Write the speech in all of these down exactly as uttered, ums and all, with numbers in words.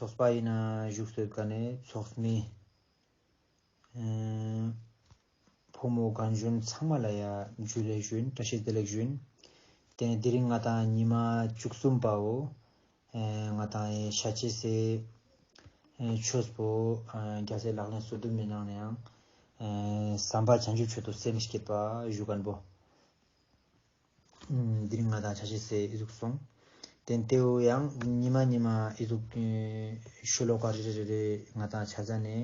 ཚོགས་པ་ཡིན་ན་བཞུགས་སོད་ཀ་ནས་ཚོགས་མི་ཨེ་ཕོ་མོ་རྒན་གཞོན་ཚང་མ་ལ་ཡ་ཇུ་ལེ་ཞུ་ཡིན། བཀྲ་ཤིས་བདེ་ལེགས་ཞུ་ཡིན། དེ་ནས་དེ་རིང་ང་དང་ཉི་མ་བཅུ་གསུམ་པའོ། ཨེ་ང་དང་ཨེ་ཤ་ཅེ་སེ་ཨེ་ཆོས་པོ་ཨེ་རྒྱལ་སྲས་ལག་ལེན་སོ་བདུན་མའི་ནང་ནས་ཡང་ཨེ་བསམ་པ་བྱང་ཆུབ་མཆོག་ཏུ་སེམས་བསྐྱེད་པ་ཞུ་མཁན་པོ། ཨུམ། དེ་རིང་ང་དང་ཆ་ཤས་སེ་ཨི་ཟུག་སོང་། ཏེ་ཏེའུ་ཡང་ཉི་མ་ཉི་མ་ཨི་ཟུག་ཨེ་ཤོ་ལོ་ཀ་རེ་རེ་རེ་རེ་ང་དང་ཆ་ཟ་ནེ་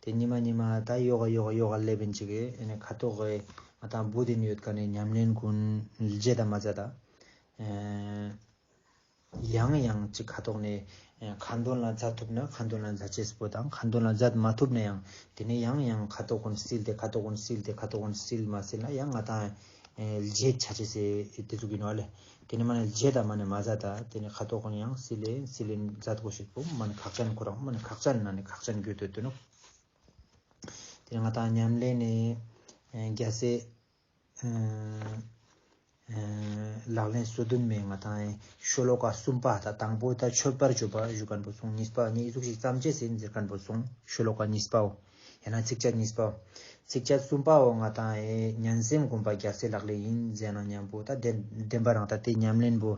ཏེ་ཉི་མ་ཉི་མ་ད་ཡོ་ག་ཡོ་ག་ཡོ་ག་ལེབ་ཨིན་ཅིག་གི་ཨེ་ནེ་ཁ་ཐོག་གི་ང་དང་བུ་དིན་ཡོད་ཀ་ནེ་ཉམས་ལེན་གུན་ལྗེ་ད་མ་ཛད་ད། ཨེ་ཡང་ཡང་ཅིག་ཁ་ཐོག་ནེ་ཨེ་ཁ་འདོན་ལ་ཛད་ཐུབ་ན་ཁ་འདོན་ལ་ཛད་ཅེས་པོ་དང་ཁ་འདོན་ལ་ཛད་མ་ཐུབ་ན་ཡང་ཏེ་ནེ་ཡང་ཡང་ཁ་ཐོག་གུན་སིལ་ཏེ་ཁ་ཐོག་གུན་སིལ་ཏེ་ཁ་ཐོག་གུན་སིལ་མ་སིལ་ན་ཡང་ང་དང་ཨེ་ལྗེ་ཆ་ཅེས་སེ་ཏེ་ཟུག་ཨིན་ནོག་ལེ། ཏེ་ནེ་མ་ནེ་ལྗེ་ད་མ་ནེ་མ་ཛད་ད་ཏེ་ནེ་ཁ་ཐོག་གུན་ཡང་སིལ་ལེ་སིལ་ལེ་ཛད་གོས་ཤེས་པོ་མ་ནེ་ཁག་ཅན་ཁོ་རང་མ་ནེ་ཁག་ཅན་ན་ནེ་ཁག་ཅན་གྱུད་དེ་དུག་ནོག། ཏེ་ནེ་ང་དང་ཉམས་ལེན་ནེ་ཨེ་རྒྱལ་སྲས་ཨེ་ཨེ་ལག་ལེན་སོ་བདུན་མའི་ང་དང་ཨེ་ཤོ་ལོ་ཀ་སུམ་པ་ད་དང་པོ་ད་མཆོད་པར་བརྗོད་པ་ཞུ་ཁན་པོ་སོང་། ཉིས་པ་ནི་ཨི་ཟུག་ཞིག་ཙམ་ཅེས་ཨིན་ཟེར་ཁན་པོ་སོང་། ཤོ་ལོ་ཀ་ཉིས་པའོ། ཡང་ན་ཚིགས་བཅད་ཉིས་པའོ། ཚིགས་བཅད་སུམ་པའོ་ང་དང་ཨེ་ཉན་སེམས་སྒོམ་པ་རྒྱལ་སྲས་ལག་ལེན་ཨིན་ཟེར་ན་ཉམ་པོ་ད་བདེན་བདེན་པ་རང་ད་ཏེ་ཉམས་ལེན་པོ་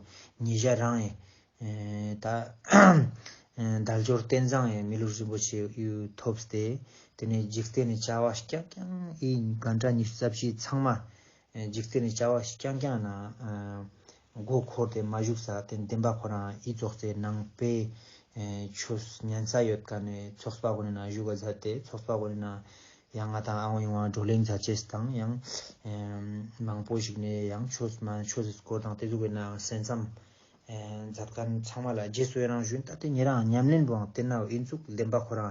ཉེ་ཞ་རང་ཨེ་ཨེ་ད་ཨེ་དལ་འབྱོར་རྟེན་བཟང་ཨེ་མི་ལུས་རིན་པོ་ཆེ་ཡུ་ཐོབ་སྟེ་ཏེ་ནེ་འཇིག་རྟེན་ནི་བྱ་བ་རྐྱང་རྐྱང་ཨི་གན་ཊ་ཉི་ཤུ་རྩ་བཞི་ཚང་མ་ཨེ་འཇིག་རྟེན་ནི་བྱ་བ་རྐྱང་རྐྱང་ན་ཨེ་མགོ་འཁོར་ཏེ་མ་ཞུགས་ས་ཏེ་བདེན་པ་ཁོ་རང་ཨི་ཙོགས་སེ་ནང་པའི་ཨེ་ཆོས་ཉན་ས་ཡོད་ཀ་ནེ་ཚོགས་པ་གུན་ནི་ན་ཞུགས་ག་ཛད་དེ་ཚོགས་པ་གུན་ནི་ན་ཡང་ང་དང་ཨ་བོ་ཡོང་བ་བགྲོ་གླེང་ཛད་ཅེས་དང་ཡང་ཨེ་མང་པོ་ཞིག་ནེ་ཡང་ཆོས་མ་ཆོས་སི་སྐོར་དང་ཏེ་ཟུག་གི་ན་སེམས་ཙམ་ཨེ་ཛད་ཁན་ཚང་མ་ལ་རྗེས་སུ་ཡི་རང་ཞུ་ཡིན། ད་ཏེ་ཉེ་རང་ཉམས་ལེན་པོའང་ཏེ་ན་ཨིན་ཚུག་བདེན་པ་ཁོ་རང་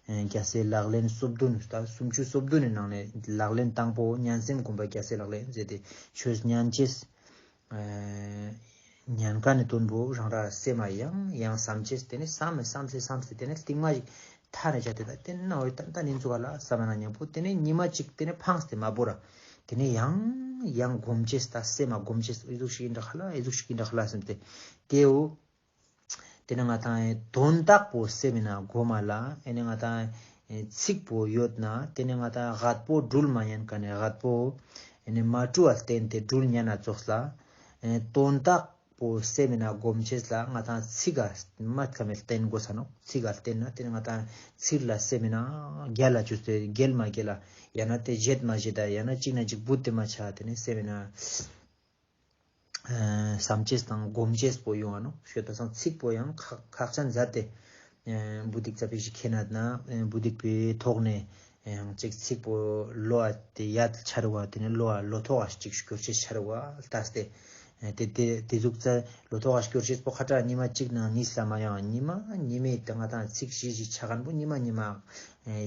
ཨེ་རྒྱལ་སྲས་ལག་ལེན་སོ་བདུན་ད་སུམ་ཅུ་སོ་བདུན་ནི་ནང་ནེ་ལག་ལེན་དང་པོ་ཉན་སེམས་སྒོམ་པ་རྒྱལ་སྲས་ལག་ལེན་ཟེར་ཏེ་ཆོས་ཉན་ཅེས་ཨེ་ཉན་ཁན་ནི་དོན་པོ་རང་ར་སེམས་མ་ཡང་ཡང་སམ་ཅེས་ཏེ་ནེ་སམ་མེ་སམ་སེ་སམ་སེ་ཏེ་ནེ་རྟིང་མ་ཞིག་ཐ་ནེ་ཆ་ཏེ་ད་ཏེ་ན་འོ་ད་ད་ནི་ཚུག་ག་ལ་སམ་ན་ཉམ་པོ་ཏེ་ནེ་ཉི་མ་ཅིག་ཏེ་ནེ་ཕངས་ཏེ་མ་བོར་ར་ཏེ་ནེ་ཡང་ཡང་སྒོམ་ཅེས་ད་སེམས་མ་སྒོམ་ཅེས་ཨི་ཟུག་ཞིག་ཨིན་དྲ་ཁ་ལ་ཨི་ཟུག་ཞིག་ཨིན་དྲ་ཁ་ལ་སམ་སྟེ་ཏེའོ། ཏེ་ནེ་ང་དང་ཨེ་དོན་དག་པོ་སེམས་མི་ན་སྒོམ་མ་ལ་ཨེ་ནེ་ང་དང་ཨེ་ཚིག་པོ་ཡོད་ན་ཏེ་ནེ་ང་དང་རྒད་པོ་དྲུལ་མ་ཉན་ཀ་ནེ་རྒད་པོ་ཨེ་ནེ་མ་དྲུལ་བ་བསྟེན་ཏེ་དྲུལ་ཉན་ན་ཙོགས་ལ་ཨེ་དོན་དག་པོ་སེམས་མི་ན་སྒོམ་ཅེས་ལ་ང་དང་ཚིག་ག་མ་ཁ་མེད་བསྟེན་གོས་ས་ནོག། ཚིག་ག་བསྟེན་ན་ཏེ་ནེ་ང་དང་ཚིག་ལ་སེམས་མི་ན་རྒྱལ་ལ་ཅོས་ཏེ་རྒྱལ་མ་རྒྱལ་ལ་ཡང་ན་ཏེ་བརྗེད་མ་བརྗེད་ད་ཡང་ན་ཅིག་ན་ཅིག་བུད་དེ་མ་ཆ་ཏེ་ནེ་སེམས་མི་ན་ཨ་སམ་ཅེས་དང་སྒོམ་ཅེས་པོ་ཡོང་ང་ནོག་ཤོད་པ་སང་ཚིག་པོ་ཡང་ཁག་ཁག་ཅན་ཛད་དེ་ཨ་བུ་དིག་ཙ་པིག་ཞིག་ཁེ་ན་ན་ཨ་བུ་དིག་པའི་ཐོག་ནེ་ཡང་ཅིག་ཚིག་པོ་ལོ་ཨ་ཏེ་ཡད་ཆ་རུ་བ་ཏེ་ནེ་ལོ་ཨ་ལོ་ཐོག་ཨ་ཅིག་སྐྱོར་ཅེས་ཆ་རུ་བ་ལྟས་ཏེ་ཨ་ཏེ་ཏེ་ཏེ་ཟུག་ཙ་ལོ་ཐོག་ཨ་སྐྱོར་ཅེས་པོ་ཁ་ཏ་ཉི་མ་ཅིག་ནང་ཉིས་ལ་མ་ཡང་ཉི་མ་ཉི་མའི་ཏེ་ང་དང་ཚིག་ཞི་ཞི་ཆ་ཁན་པོ་ཉི་མ་ཉི་མ་ཨ་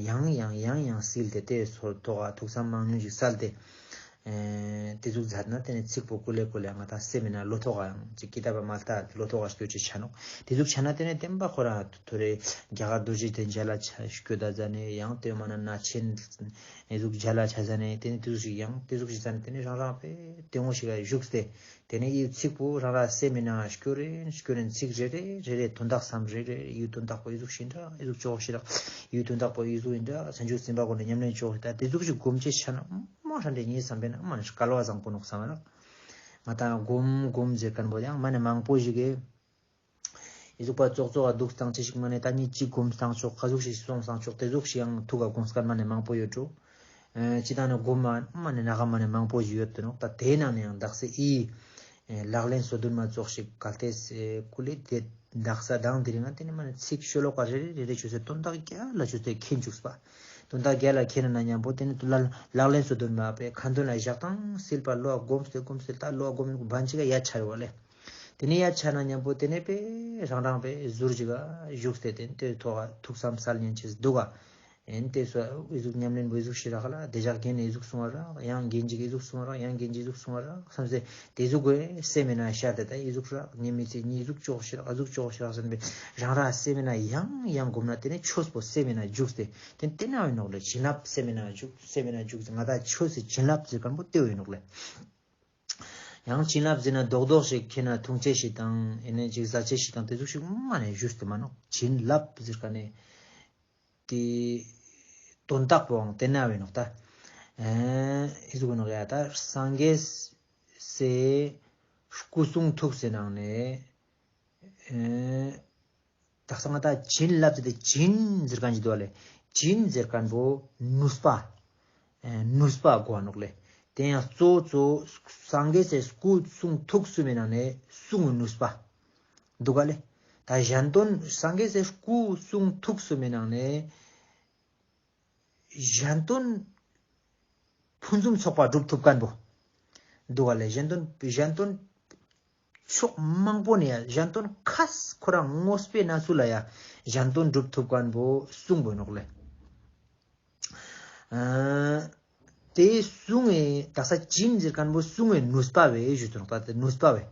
ཡང་ཡང་ཡང་ཡང་སིལ་ཏེ་ཏེ་སོ་ཐོག་ཨ་ཐུགས་བསམ་མང་ཉུང་ཞིག་སལ་ཏེ། ཨེ་ཏེ་ཟུག་ཛད་ན་ཏེ་ནེ་ཚིག་པོ་ཀུ་ལེ་ཀུ་ལེ་ང་དང་སེམས་མི་ན་ལོ་ཐོག་ག་ཡང་ཅིག་ཀི་ཏ་བ་མ་ལྟ་ལོ་ཐོག་ག་སྐྱོ་ཅེས་ཆ་ནོག། ཏེ་ཟུག་ཆ་ན་ཏེ་ནེ་བདེན་པ་ཁོ་རང་ཐོ་རེ་རྒྱ་གར་རྡོ་རྗེ་གདན་མཇལ་ལ་ཆ་སྐྱོད་ད་ཛད་ནེ་ཡང་ཏེ་མ་ན་ན་ཆེན་ཨེ་ཟུག་མཇལ་ལ་ཆ་ཛད་ནེ་ཏེ་ནེ་ཏེ་ཟུག་ཞིག་ཡང་ཏེ་ཟུག་ཞིག་ཛད་ནེ་ཏེ་ནེ་རང་རང་པེ་ཏེ་ངོ་ཞིག་ག་བཞུགས་ཏེ་ཏེ་ནེ་ཨི་ཚིག་པོ་རང་རང་སེམས་མི་ན་སྐྱོ་རེ་སྐྱོ་རེ་ཚིག་རེ་རེ་རེ་རེ་དོན་དག་སམ་རེ་རེ་ཨི་དོན་དག་པོ་ཨི་ཟུག་ཞིག་ཨིན་དྲ་ཨི་ཟུག་ཅོག་ཞིག་ར་ཨི་དོན་དག་པོ་ཨི་ཟུག་ཨིན་དྲ་སངས་རྒྱས་སེམས་དཔའ་ཁོ་ནི་ཉམས་ལེན་ཅོག་ཞིག་ད་ཏེ་ཟུག་ཞིག་སྒོམ་ཅེས་ཆ་ན། མ་ཧྲན་ཏེ་ཉིས་སམ་པེ་ན་མ་ནེ་སྐལ་བ་བཟང་པོ་ནོག་སམ་རག། ང་དང་སྒོམ་སྒོམ་ཟེར་ཁན་པོ་ཡང་མ་ནེ་མང་པོ་ཞིག་གི་ཨི་ཟུག་པ་ཙོག་ཙོག་ག་དུག་སྟངས་ཅི་ཞིག་མ་ནེ་ད་ནི་ཅི་སྒོམ་སྟངས་ཅོག་ག་ཟུག་ཞིག་སོང་སྟངས་ཅོག་ཏེ་ཟུག་ཞིག་ཡང་ཐུག་ག་གོམས་སྐལ་མ་ནེ་མང་པོ་ཡོད་འགྲོ། ཨེ་ཅི་ད་ནི་སྒོམ་མ་མ་ནེ་ན་ག་མ་ནེ་མང་པོ་ཞིག་ཡོད་དེ་ནོག། ད་ཏེ་ནང་ནེ་ཡང་དག་ས་ཨི་ཨེ་ལག་ལེན་སོ་བདུན་མ་ཙོགས་ཤིག་གལ་ཏེ་ཀུ་ལེ་ཏེ་དག་ས་དང་དེ་རིང་ང་ཏེ་ནེ་མ་ནེ་ཚིག་ཤོ་ལོ་ཀ་རེ་རེ་རེ་རེ་ཅོས་ཏེ་དོན་དག་རྒྱལ་ལ་ཅོས་ཏེ་ཁེན་ཅུག་པ། དོན་དག་རྒྱལ་ལ་ཁེན་ན་ཉམ་པོ་ཏེ་ནེ་ཏུ་ལ་ལག་ལེན་སོ་བདུན་མ་པེ་ཁ་འདོན་ལ་བཞག་སྟངས་སིལ་པ་ལོ་སྒོམ་སྟེ་སྒོམ་སྟེ་ད་ལོ་སྒོམ་བན་ཅིག་ག་ཡ་ཆ་རུ་བ་ལེ། ཏེ་ནེ་ཡ་ཆ་ན་ཉམ་པོ་ཏེ་ནེ་པེ་རང་རང་པེ་ཟུར་ཅིག་ག་བཞུགས་ཏེ་ཏེ་ནེ་ཏེ་ཐོག་ག་ཐུགས་བསམ་སལ་ཉན་ཅེས་དུག་ག། ཨེ་ནེ་ཏེ་སོ་ཨི་ཟུག་ཉམས་ལེན་པོ་ཨི་ཟུག་ཞིག་རག་ལ་ཏེ་ཞག་རྒན་ནི་ཨི་ཟུག་སོང་བ་རག་ཡང་རྒན་ཅིག་ཨི་ཟུག་སོང་བ་རག་ཡང་རྒན་ཅིག་ཨི་ཟུག་སོང་བ་རག་སམ་སེ་ཏེ་ཟུག་གི་སེམས་མི་ན་ཤར་ཏེ་ད་ཨི་ཟུག་རག་ཉི་མི་ཚེ་ཉི་ཟུག་ཅོག་ཞིག་རག་ཨ་ཟུག་ཅོག་ཞིག་རག་སམ་སེ་རང་ར་སེམས་མི་ན་ཡང་ཡང་སྒོམ་ན་ཏེ་ནེ་ཆོས་པོ་སེམས་མི་ན་འཇུག་སྟེ་ཏེ་ཏེ་ན་ཨིན་ནོག་ལེ། བྱིན་རླབས་སེམས་མི་ན་འཇུག་སེམས་མི་ན་འཇུག་སྟེ་ང་ད་ཆོས་སི་བྱིན་རླབས་ཟེར་ཁན་པོ་ཏེ་ཨིན་ནོག་ལེ། ཡང་བྱིན་རླབས་ཟེར་ན་རྡོག་རྡོག་ཞིག་ཁྱེར་ན་འཐུང་ཅེས་ཤིག་དང་ཨེ་ནེ་ཅིག་ཟ་ཅེས་ཤིག་དང་དེ་ཟུག་ཞིག་མ་ནེ་ཞུས་ཏེ་མ་ནོག། བྱིན་རླབས་ཟེར་ཁན་ནི་དེ་དོན་དག་པོའང་དེ་ན་བའི་ནོག་ད། ཨེ་ཟུག་ནོག་ཡ་ད་སངས་རྒྱས་སི་སྐུ་གསུང་ཐུགས་སི་ནང་ནེ་ཨེ་དག་ས་ང་ད་བྱིན་རླབས་ཟེར་ཏེ་བྱིན་ཟེར་ཁན་ཅིག་འདུག་ལེ། བྱིན་ཟེར་ཁན་བོ་ནུས་པ། ཨེ་ནུས་པ་གོ་ནོག་ལེ། དེ་ཡང་གཙོ་གཙོ་སངས་རྒྱས་སི་སྐུ་གསུང་ཐུགས་གསུམ་མི་ནང་ནེ་གསུང་ནུས་པ་འདུག་ག་ལེ། ད་གཞན་དོན་སངས་རྒྱས་སི་སྐུ་གསུང་ཐུགས་གསུམ་མི་ནང་ནེ་གཞན་དོན་ཕུན་སུམ་ཚོགས་པ་སྒྲུབ་ཐུབ་ཁན་བོ་འདུག་ག་ལེ། གཞན་དོན་གཞན་དོན་ཕྱོགས་མང་པོ་ནེ་ཡང་གཞན་དོན་ཁ་ཁོ་རང་དངོས་པོའི་ནང་ཚུལ་ལ་ཡང་གཞན་དོན་སྒྲུབ་ཐུབ་ཁན་བོ་གསུང་བོ་ནོག་ལེ། ཨ་དེ་གསུང་ངི་དག་ས་བྱིན་ཟེར་ཁན་བོ་གསུང་ངི་ནུས་པ་བོ་ཞུ་དོ་ནོག་ད་དེ་ནུས་པ་བོ།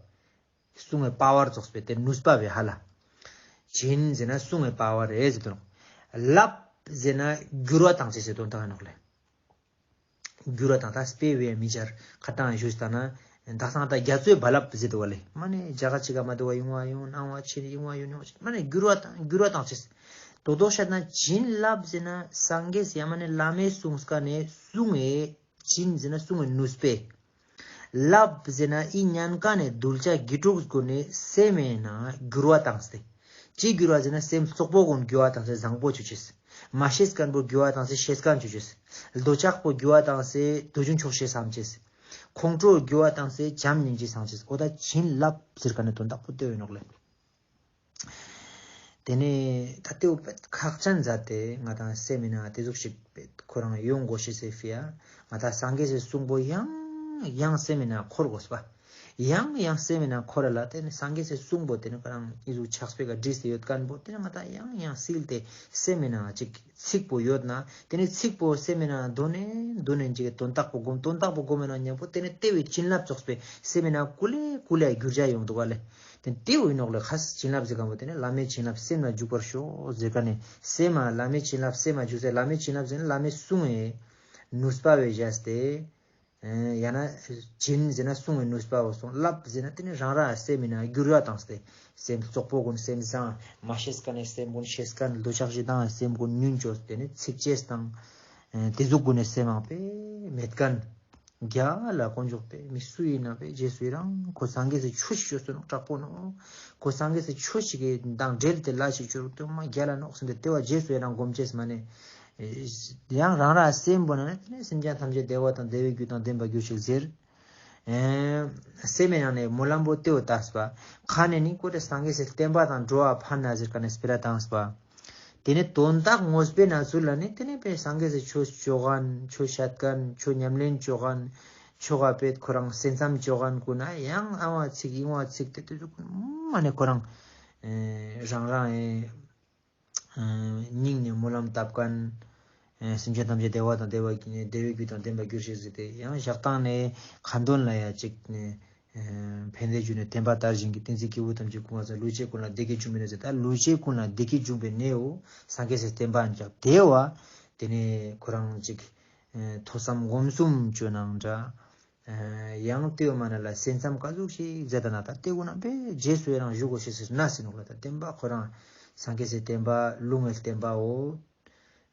གསུང་ངི་པ་ཝར་ཙོགས་པོ་དེ་ནུས་པ་བོ་ཧ་ལ། བྱིན་ཟེར་ན་གསུང་ངི་པ་ཝར་རེ་ཟེར་དོ་ནོག། རླབས་ཟེར་ན་འགྱུར་བ་བཏང་ཅེས་སི་དོན་དག་ཨིན་ནོག་ལེ། འགྱུར་བ་བཏང་ད་དཔེ་བོ་ཡང་མི་སྦྱར་ཁ་ཏང་ཞུས་ད་ན་དག་ས་ང་ད་རྒྱ་མཚོའི་རྦ་རླབས་ཟེར་དུག་པ་ལེ། མ་ནེ་རྒྱ་གར་ཅིག་ག་མ་དུག་པ་ཡོང་བ་ཡོང་སྣང་བ་ཆེན་ཡོང་བ་ཡོང་ཡོང་མ་ནེ་འགྱུར་བ་བཏང་འགྱུར་བ་བཏང་ཅེས། དོ་དོ་ཤད་ན་བྱིན་རླབས་ཟེར་ན་སངས་རྒྱས་ཡང་མ་ནེ་བླ་མའི་གསུང་སྐད་ནེ་གསུང་ངི་བྱིན་ཟེར་ན་གསུང་ངི་ནུས་པས། རླབས་ཟེར་ན་ཨི་ཉན་ཁན་ནི་གདུལ་བྱ་དགེ་ཕྲུག་གུན་ནི་སེམས་ཨིན་ན་འགྱུར་བ་བཏང་སྟེ། ཅི་འགྱུར་བ་ཟེར་ན་སེམས་རྩོག་པོ་གུན་འགྱུར་བ་བཏང་སྟེ་བཟང་པོ་ཅོ་ཅེས། མ་ཤེས་ཁན་བོ་འགྱུར་བ་བཏང་སྟེ་ཤེས་ཁན་ཅོ་ཅེས། འདོད་ཆགས་པོ་འགྱུར་བ་བཏང་སྟེ་དུས་རྒྱུན་ཆོག་ཤེས་སམ་ཅེས། ཁོང་ཁྲོ་འགྱུར་བ་བཏང་སྟེ་བྱམས་སྙིང་རྗེ་སམ་ཅེས། འོ་ད་བྱིན་རླབས་ཟེར་ཁན་ནི་དོན་དག་པོ་དེ་ཨིན་ནོག་ལེ། དེ་ནེ་ད་དེ་བོ་ཁག་ཅན་མཛད་དེ་ང་དང་སེམས་ཨིན་ན་དེ་ཟུག་ཞིག་ཁོ་རང་ཡོང་དགོས་ཤེས་སི་ཕི་ཡ། ང་དང་སངས་རྒྱས་སི་གསུང་པོ་ཡང་ཡང་སེམས་ཨིན་ན་འཁོར་དགོས་པ། ཡང་ཡང་སེམས་ཨིན་ན་འཁོར་ལ་དེ་ནེ་སངས་རྒྱས་སི་གསུང་པོ་དེ་ནེ་ཁོ་རང་ཨི་ཟུག་ཕྱག་དཔེ་ག་བྲིས་ཏེ་ཡོད་ཁན་བོ་དེ་ནེ་ང་དང་ཡང་ཡང་སིལ་ཏེ་སེམས་ཨིན་ན་ཅིག་ཚིག་པོ་ཡོད་ན་དེ་ནེ་ཚིག་པོ་སེམས་ཨིན་ན་འདོན་ནེ་འདོན་ནེ་ཅིག་དོན་དག་པོ་སྒོམ་དོན་དག་པོ་སྒོམ་ཨིན་ན་མཉམ་པོ་དེ་ནེ་དེ་བོའི་བྱིན་རླབས་ཙོགས་པའི་སེམས་ཨིན་ན་ཀུ་ལེ་ཀུ་ལེ་འགྱུར་བྱ་ཡོང་དུག་པ་ལེ། དེ་དེ་བོ་ཨིན་ནོག་ལེ། ཁ་བྱིན་རླབས་ཟེར་ཁན་བོ་དེ་ནེ་བླ་མའི་བྱིན་རླབས་སེམས་ལ་འཇུག་པར་ཤོག་ཟེར་ཁན་ནི་སེམས་ལ་བླ་མའི་བྱིན་རླབས་སེམས་ལ་འཇུག་ཟེར། བླ་མའི་བྱིན་རླབས་ཟེར་ན་བླ་མའི་གསུང་ངི་ནུས་པ་བོ་བཞག་སྟེ། ཡང་ན་བྱིན་ཟེར་ན་གསུང་ངི་ནུས་པ་བོ་སོང་། རླབས་ཟེར་ན་དེ་ནེ་རང་རང་སེམས་ཨིན་ན་འགྱུར་བ་བཏང་སྟེ་སེམས་རྩོག་པོ་གུན་སེམས་བཟང་མ་ཤེས་ཁན་ནི་སེམས་གུན་ཤེས་ཁན་འདོད་ཆགས་ཞེ་སྡང་སེམས་གུན་ཉུང་ཅོས་ཏེ་ནེ་ཚིག་ཅེས་དང་དེ་ཟུག་གུན་ནི་སེམས་ཨང་པེ་མེད་ཁན། རྒྱ་ལ་དཀོན་མཆོག་པེ་མི་སུ་ཨིན་ན་པེ་རྗེས་སུ་ཡི་རང་ཁོ་སངས་རྒྱས་སི་ཆོས་ཤིག་ཤོད་སོ་ནོག་དྲག་པོ་ནོག། ཁོ་སངས་རྒྱས་སི་ཆོས་ཤིག་གི་དང་འབྲེལ་ཏེ་ལ་ཞིག་ཅོ་རུག་ཏེ་མ་རྒྱ་ལ་ནོག་སེམས་ཏེ་དེ་བོ་རྗེས་སུ་ཡི་རང་སྒོམ་ཅེས་མ་ནེ། ཡང་རང་རང་སེམས་པོ་ན་ནེ་དེ་ནེ་སེམས་ཅན་ཐམས་ཅད་བདེ་བ་དང་བདེ་བའི་རྒྱུ་དང་ལྡན་པར་གྱུར་ཅིག་ཟེར། ཨེ་སེམས་ནང་ནེ་སྨོན་ལམ་པོ་དེ་བོ་བཏབས་པ། ཁ་ནེ་ནི་ཁོ་དེ་སངས་རྒྱས་སི་བསྟན་པ་དང་འགྲོ་བ་ཕན་ན་ཟེར་ཁན་ནི་སྤེ་ར་བཏངས་པ། དེ་ནེ་དོན་དག་དངོས་པོའི་ནང་ཚུལ་ལ་ནི་དེ་ནེ་པེ་སངས་རྒྱས་སི་ཆོས་ཅོ་ཁན་ཆོས་བཤད་ཁན་ཆོས་ཉམས་ལེན་ཅོ་ཁན་ཆོས་ག་པེ་ཁོ་རང་སེམས་ཙམ་ཅོ་ཁན་གུན་ན་ཡང་ཨ་བ་ཚིག་ཨི་བ་ཚིག་དེ་དེ་ཚོ་གུན་མ་ནེ་ཁོ་རང་ཨེ་རང་རང་ཨེ་སྙིང་ནེ་སྨོན་ལམ་བཏབ་ཁན། སེམས་ཅན་ཐམས་ཅད་བདེ་བ་དང་བདེ་བ་བདེ་བའི་རྒྱུ་དང་ལྡན་པར་གྱུར་ཅིག་ཟེར་ཏེ་ཡང་ཞག་དང་ནེ་ཁ་འདོན་ལ་ཡ་ཅིག་ནེ་ཕན་བདེ་འབྱུང་ནས་བསྟན་པ་དར་ཞིང་གི། བསྟན་འཛིན་སྐྱེས་བུ་ཐམས་ཅད་ཀུན་དགའ་ཚལ། ལུས་ཅན་ཀུན་ལ་བདེ་སྐྱིད་འབྱུང་བའི་གནས་ཟེར། ད་ལུས་ཅན་ཀུན་ལ་བདེ་སྐྱིད་འབྱུང་བའི་གནས་བོ་སངས་རྒྱས་སི་བསྟན་པ་ཨིན་ཀྱག། དེ་བོ་དེ་ནེ་ཁོ་རང་ཅིག་ཐོས་བསམ་སྒོམ་གསུམ་ཅོ་ནང་འདྲ། ཡང་དེ་བོ་མ་ན་ལ་སེམས་ཙམ་ག་ཟུག་ཞིག་མཛད་ད་ན་ད་དེ་གུན་ན་པེ་རྗེས་སུ་ཡི་རང་ཞུ་དགོས་ཤེས་ཟེར་ན་ཟེར་ནོག་ལེ། ད་བསྟན་པ་ཁོ་རང་སངས་རྒྱས་སི་བསྟན་པ་ལུང་གི་བསྟན་པའོ།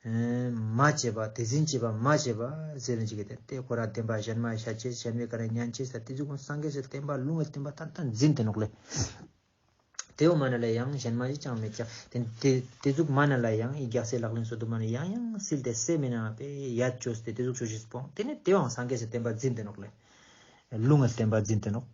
མ་བརྗེད་པ་དེ་འཛིན་བྱེད་པ་མ་བརྗེད་པ་ཟེར་ནི་ཅིག་གི་དེ་ཁོ་རང་བསྟན་པ་གཞན་མ་བཤད་ཅེས་གཞན་མའི་ཀ་ནེ་ཉན་ཅེས་ད་དེ་ཟུག་གུན་སངས་རྒྱས་སི་བསྟན་པ་ལུང་གི་བསྟན་པ་ཏན་ཏན་འཛིན་ཏེ་ནོག་ལེ། དེ་བོ་མ་ན་ལ་ཡང་གཞན་མ་ཞིག་ཅང་མེད་ཀྱག། དེ་དེ་དེ་ཟུག་མ་ན་ལ་ཡང་ཨི་རྒྱལ་སྲས་ལག་ལེན་སོ་བདུན་མ་ན་ཡང་ཡང་སིལ་ཏེ་སེམས་ཨིན་ན་པེ་ཡ་ཅོས་ཏེ་དེ་ཟུག་ཅོ་ཅེས་སྤོང་། དེ་ནེ་དེ་བོའང་སངས་རྒྱས་སི་བསྟན་པ་འཛིན་ཏེ་ནོག་ལེ། ལུང་གི་བསྟན་པ་འཛིན་ཏེ་ནོག།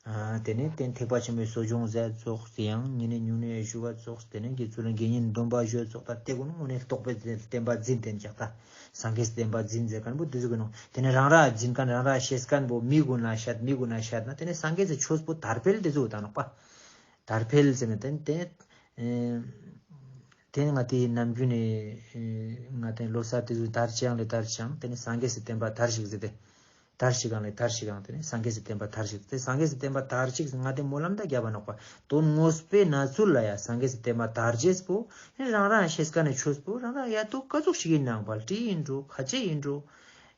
ཨ་དེ་ནེ་དེ་ཐེག་པ་ཆེན་པོའི་གསོ་སྦྱོང་མཛད་ཙོགས་ཡང་ཉིན་ནེ་ཉུང་ནེ་ཞུ་བ་ཙོགས་དེ་ནེ་དགེ་ཚུལ་དགེ་བསྙེན་སྡོམ་པ་ཞུ་ཙོགས་ད་དེ་གུན་དངོས་གནས་རྟོགས་པའི་བསྟན་པ་འཛིན་ཏེ་ཀྱག། ད་སངས་རྒྱས་སི་བསྟན་པ་འཛིན་ཟེར་ཁན་བོ་དེ་ཟུག་གི་ནོག། དེ་ནེ་རང་རང་འཛིན་ཁན་རང་རང་ཤེས་ཁན་བོ་མི་གུན་ལ་བཤད་མི་གུན་ལ་བཤད་ན་དེ་ནེ་སངས་རྒྱས་སི་ཆོས་པོ་དར་འཕེལ་དེ་ཟུག་ད་ནོག་པ། དར་འཕེལ་ཟེར་ན་དེ་དེ་ཨེ་དེ་ང་དེ་ནམ་རྒྱུན་ནེ་ཨེ་ང་དེ་ལོ་གསར་དེ་ཟུག་དར་ཅིག་ཡང་ལེ་དར་ཅིག་ཡང་དེ་ནེ་སངས་རྒྱས་སི་བསྟན་པ་དར་ཞིག་ཟེར་ཏེ། དར་ཞིག་ཡང་ལེ་དར་ཞིག་ཡང་དེ་ནེ་སངས་རྒྱས་སི་བསྟན་པ་དར་ཞིག་དེ་སངས་རྒྱས་སི་བསྟན་པ་དར་ཞིག་ང་དེ་སྨོན་ལམ་ད་རྒྱབ་པ་ནོག་པ། དོན་དངོས་པོའི་ནང་ཚུལ་ལ་ཡང་སངས་རྒྱས་སི་བསྟན་པ་དར་ཅེས་པོ་རང་རང་ཤེས་ཁན་ནི་ཆོས་པོ་རང་རང་ཡ་དོ་ག་ཟུག་ཞིག་ཨིན་ནང་པ་ཀྲི་ཨིན་འགྲོ་ཁ་ཆེ་ཨིན་འགྲོ་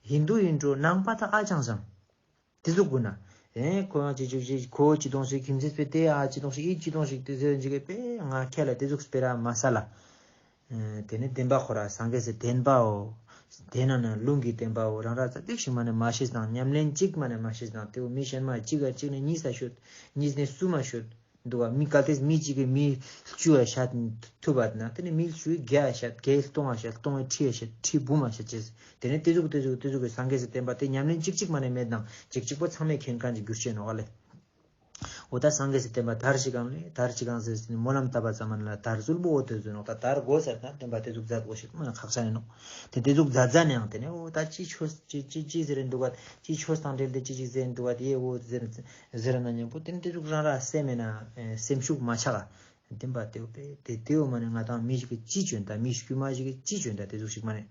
ཧིན་དུ་ཨིན་འགྲོ་ནང་པ་ད་ཨ་ཅང་ཅང་། དེ་ཟུག་གུན་ན་ དེ་ནས་ཁོ་ཡང་ཅི་ཅུག་ཅིག་ཁོ་ཅི་དོང་ཞིག་ཁྱིམ་མཚེས་པས་དེ་ཨ་ཅི་དོང་ཞིག་ཨི་ཅི་དོང་ཞིག་དེ་ཟེར་ཅིག་པས་ང་ཁྱེད་ལ་དེ་ཟུག་སྤེ་ར་མ་ས་ལ། དེ་ནས་བདེན་པ་ཁོ་ར་སངས་རྒྱས་སི་བསྟན་པའོ། དེ་ནང་ན་ལུང་གི་བསྟན་པའོ། རང་ར་ཙ་པིག་ཞིག་མ་ནས་མ་ཤེས་དང་ཉམས་ལེན་གཅིག་མ་ནས་མ་ཤེས་དང་དེ་བོ་མི་གཞན་མ་གཅིག་ག་གཅིག་ནས་གཉིས་ས་ཤོད། གཉིས་ནས་གསུམ་མ་ཤོད། འདུག་ག་མི་གལ་ཏེ་མི་གཅིག་གིས་མི་བཅུ་ཡ་བཤད་ཐུབ་པ་ན་དེ་ནས་མི་བཅུ་བརྒྱ་ཡ་བཤད། བརྒྱ་སྟོང་ཡ་བཤད། སྟོང་ཡ་ཁྲི་ཡ་བཤད། ཁྲི་འབུམ་མ་བཤད་ཅེས། དེ་ནས་དེ་ཟུག་དེ་ཟུག་དེ་ཟུག་གི་སངས་རྒྱས་སི་བསྟན་པ་དེ་ཉམས་ལེན་གཅིག་གཅིག་མ་ནས་མེད་དང་གཅིག་གཅིག་པོ་ཚང་མས་མཁྱེན་མཁན་ཅིག་གྱུར་ཅེས་ནོག་ལེ། འོ་ད་སངས་རྒྱས་སི་བསྟན་པ་དར་ཞིག་གང་ལེ་དར་ཞིག་གང་ཟེར་ནས་སྨོན་ལམ་བཏབ་པ་ཙམ་མ་ནས་ལ་དར་ཚུལ་པོ་འོ་དེ་ཟུག་ནོག་ད་དར་དགོས་ཟེར་ན་བསྟན་པ་དེ་ཟུག་མཛད་དགོས་ཤེས་མ་ཁག་ཆེན་ནོག་དེ་དེ་ཟུག་མཛད་མཛད་ནའང་དེ་ནས་འོ་ད་ཅི་ཆོས་ཅི་ཅི་ཅི་ཟེར་འདུག་ག་ཅི་ཆོས་དང་འབྲེལ་ཏེ་ཅི་ཅིག་ཟེར་འདུག་ག་དེ་འོ་ཟེར་ཟེར་ན་མཉམ་པོ་དེ་ནས་དེ་ཟུག་རང་ར་སེམས་མེད་ན་སེམས་ཤུགས་མ་ཆག་ག་བསྟན་པ་དེ་བོ་པས་དེ་དེ་འོ་མ་ནས་ང་དང་མི་ཞིག་གི་ཅི་བྱོན་ད་མི་དཀྱུས་མ་ཞིག་གི་ཅི་བྱོན་ད་དེ་ཟུག་ཞིག་མ་ནས།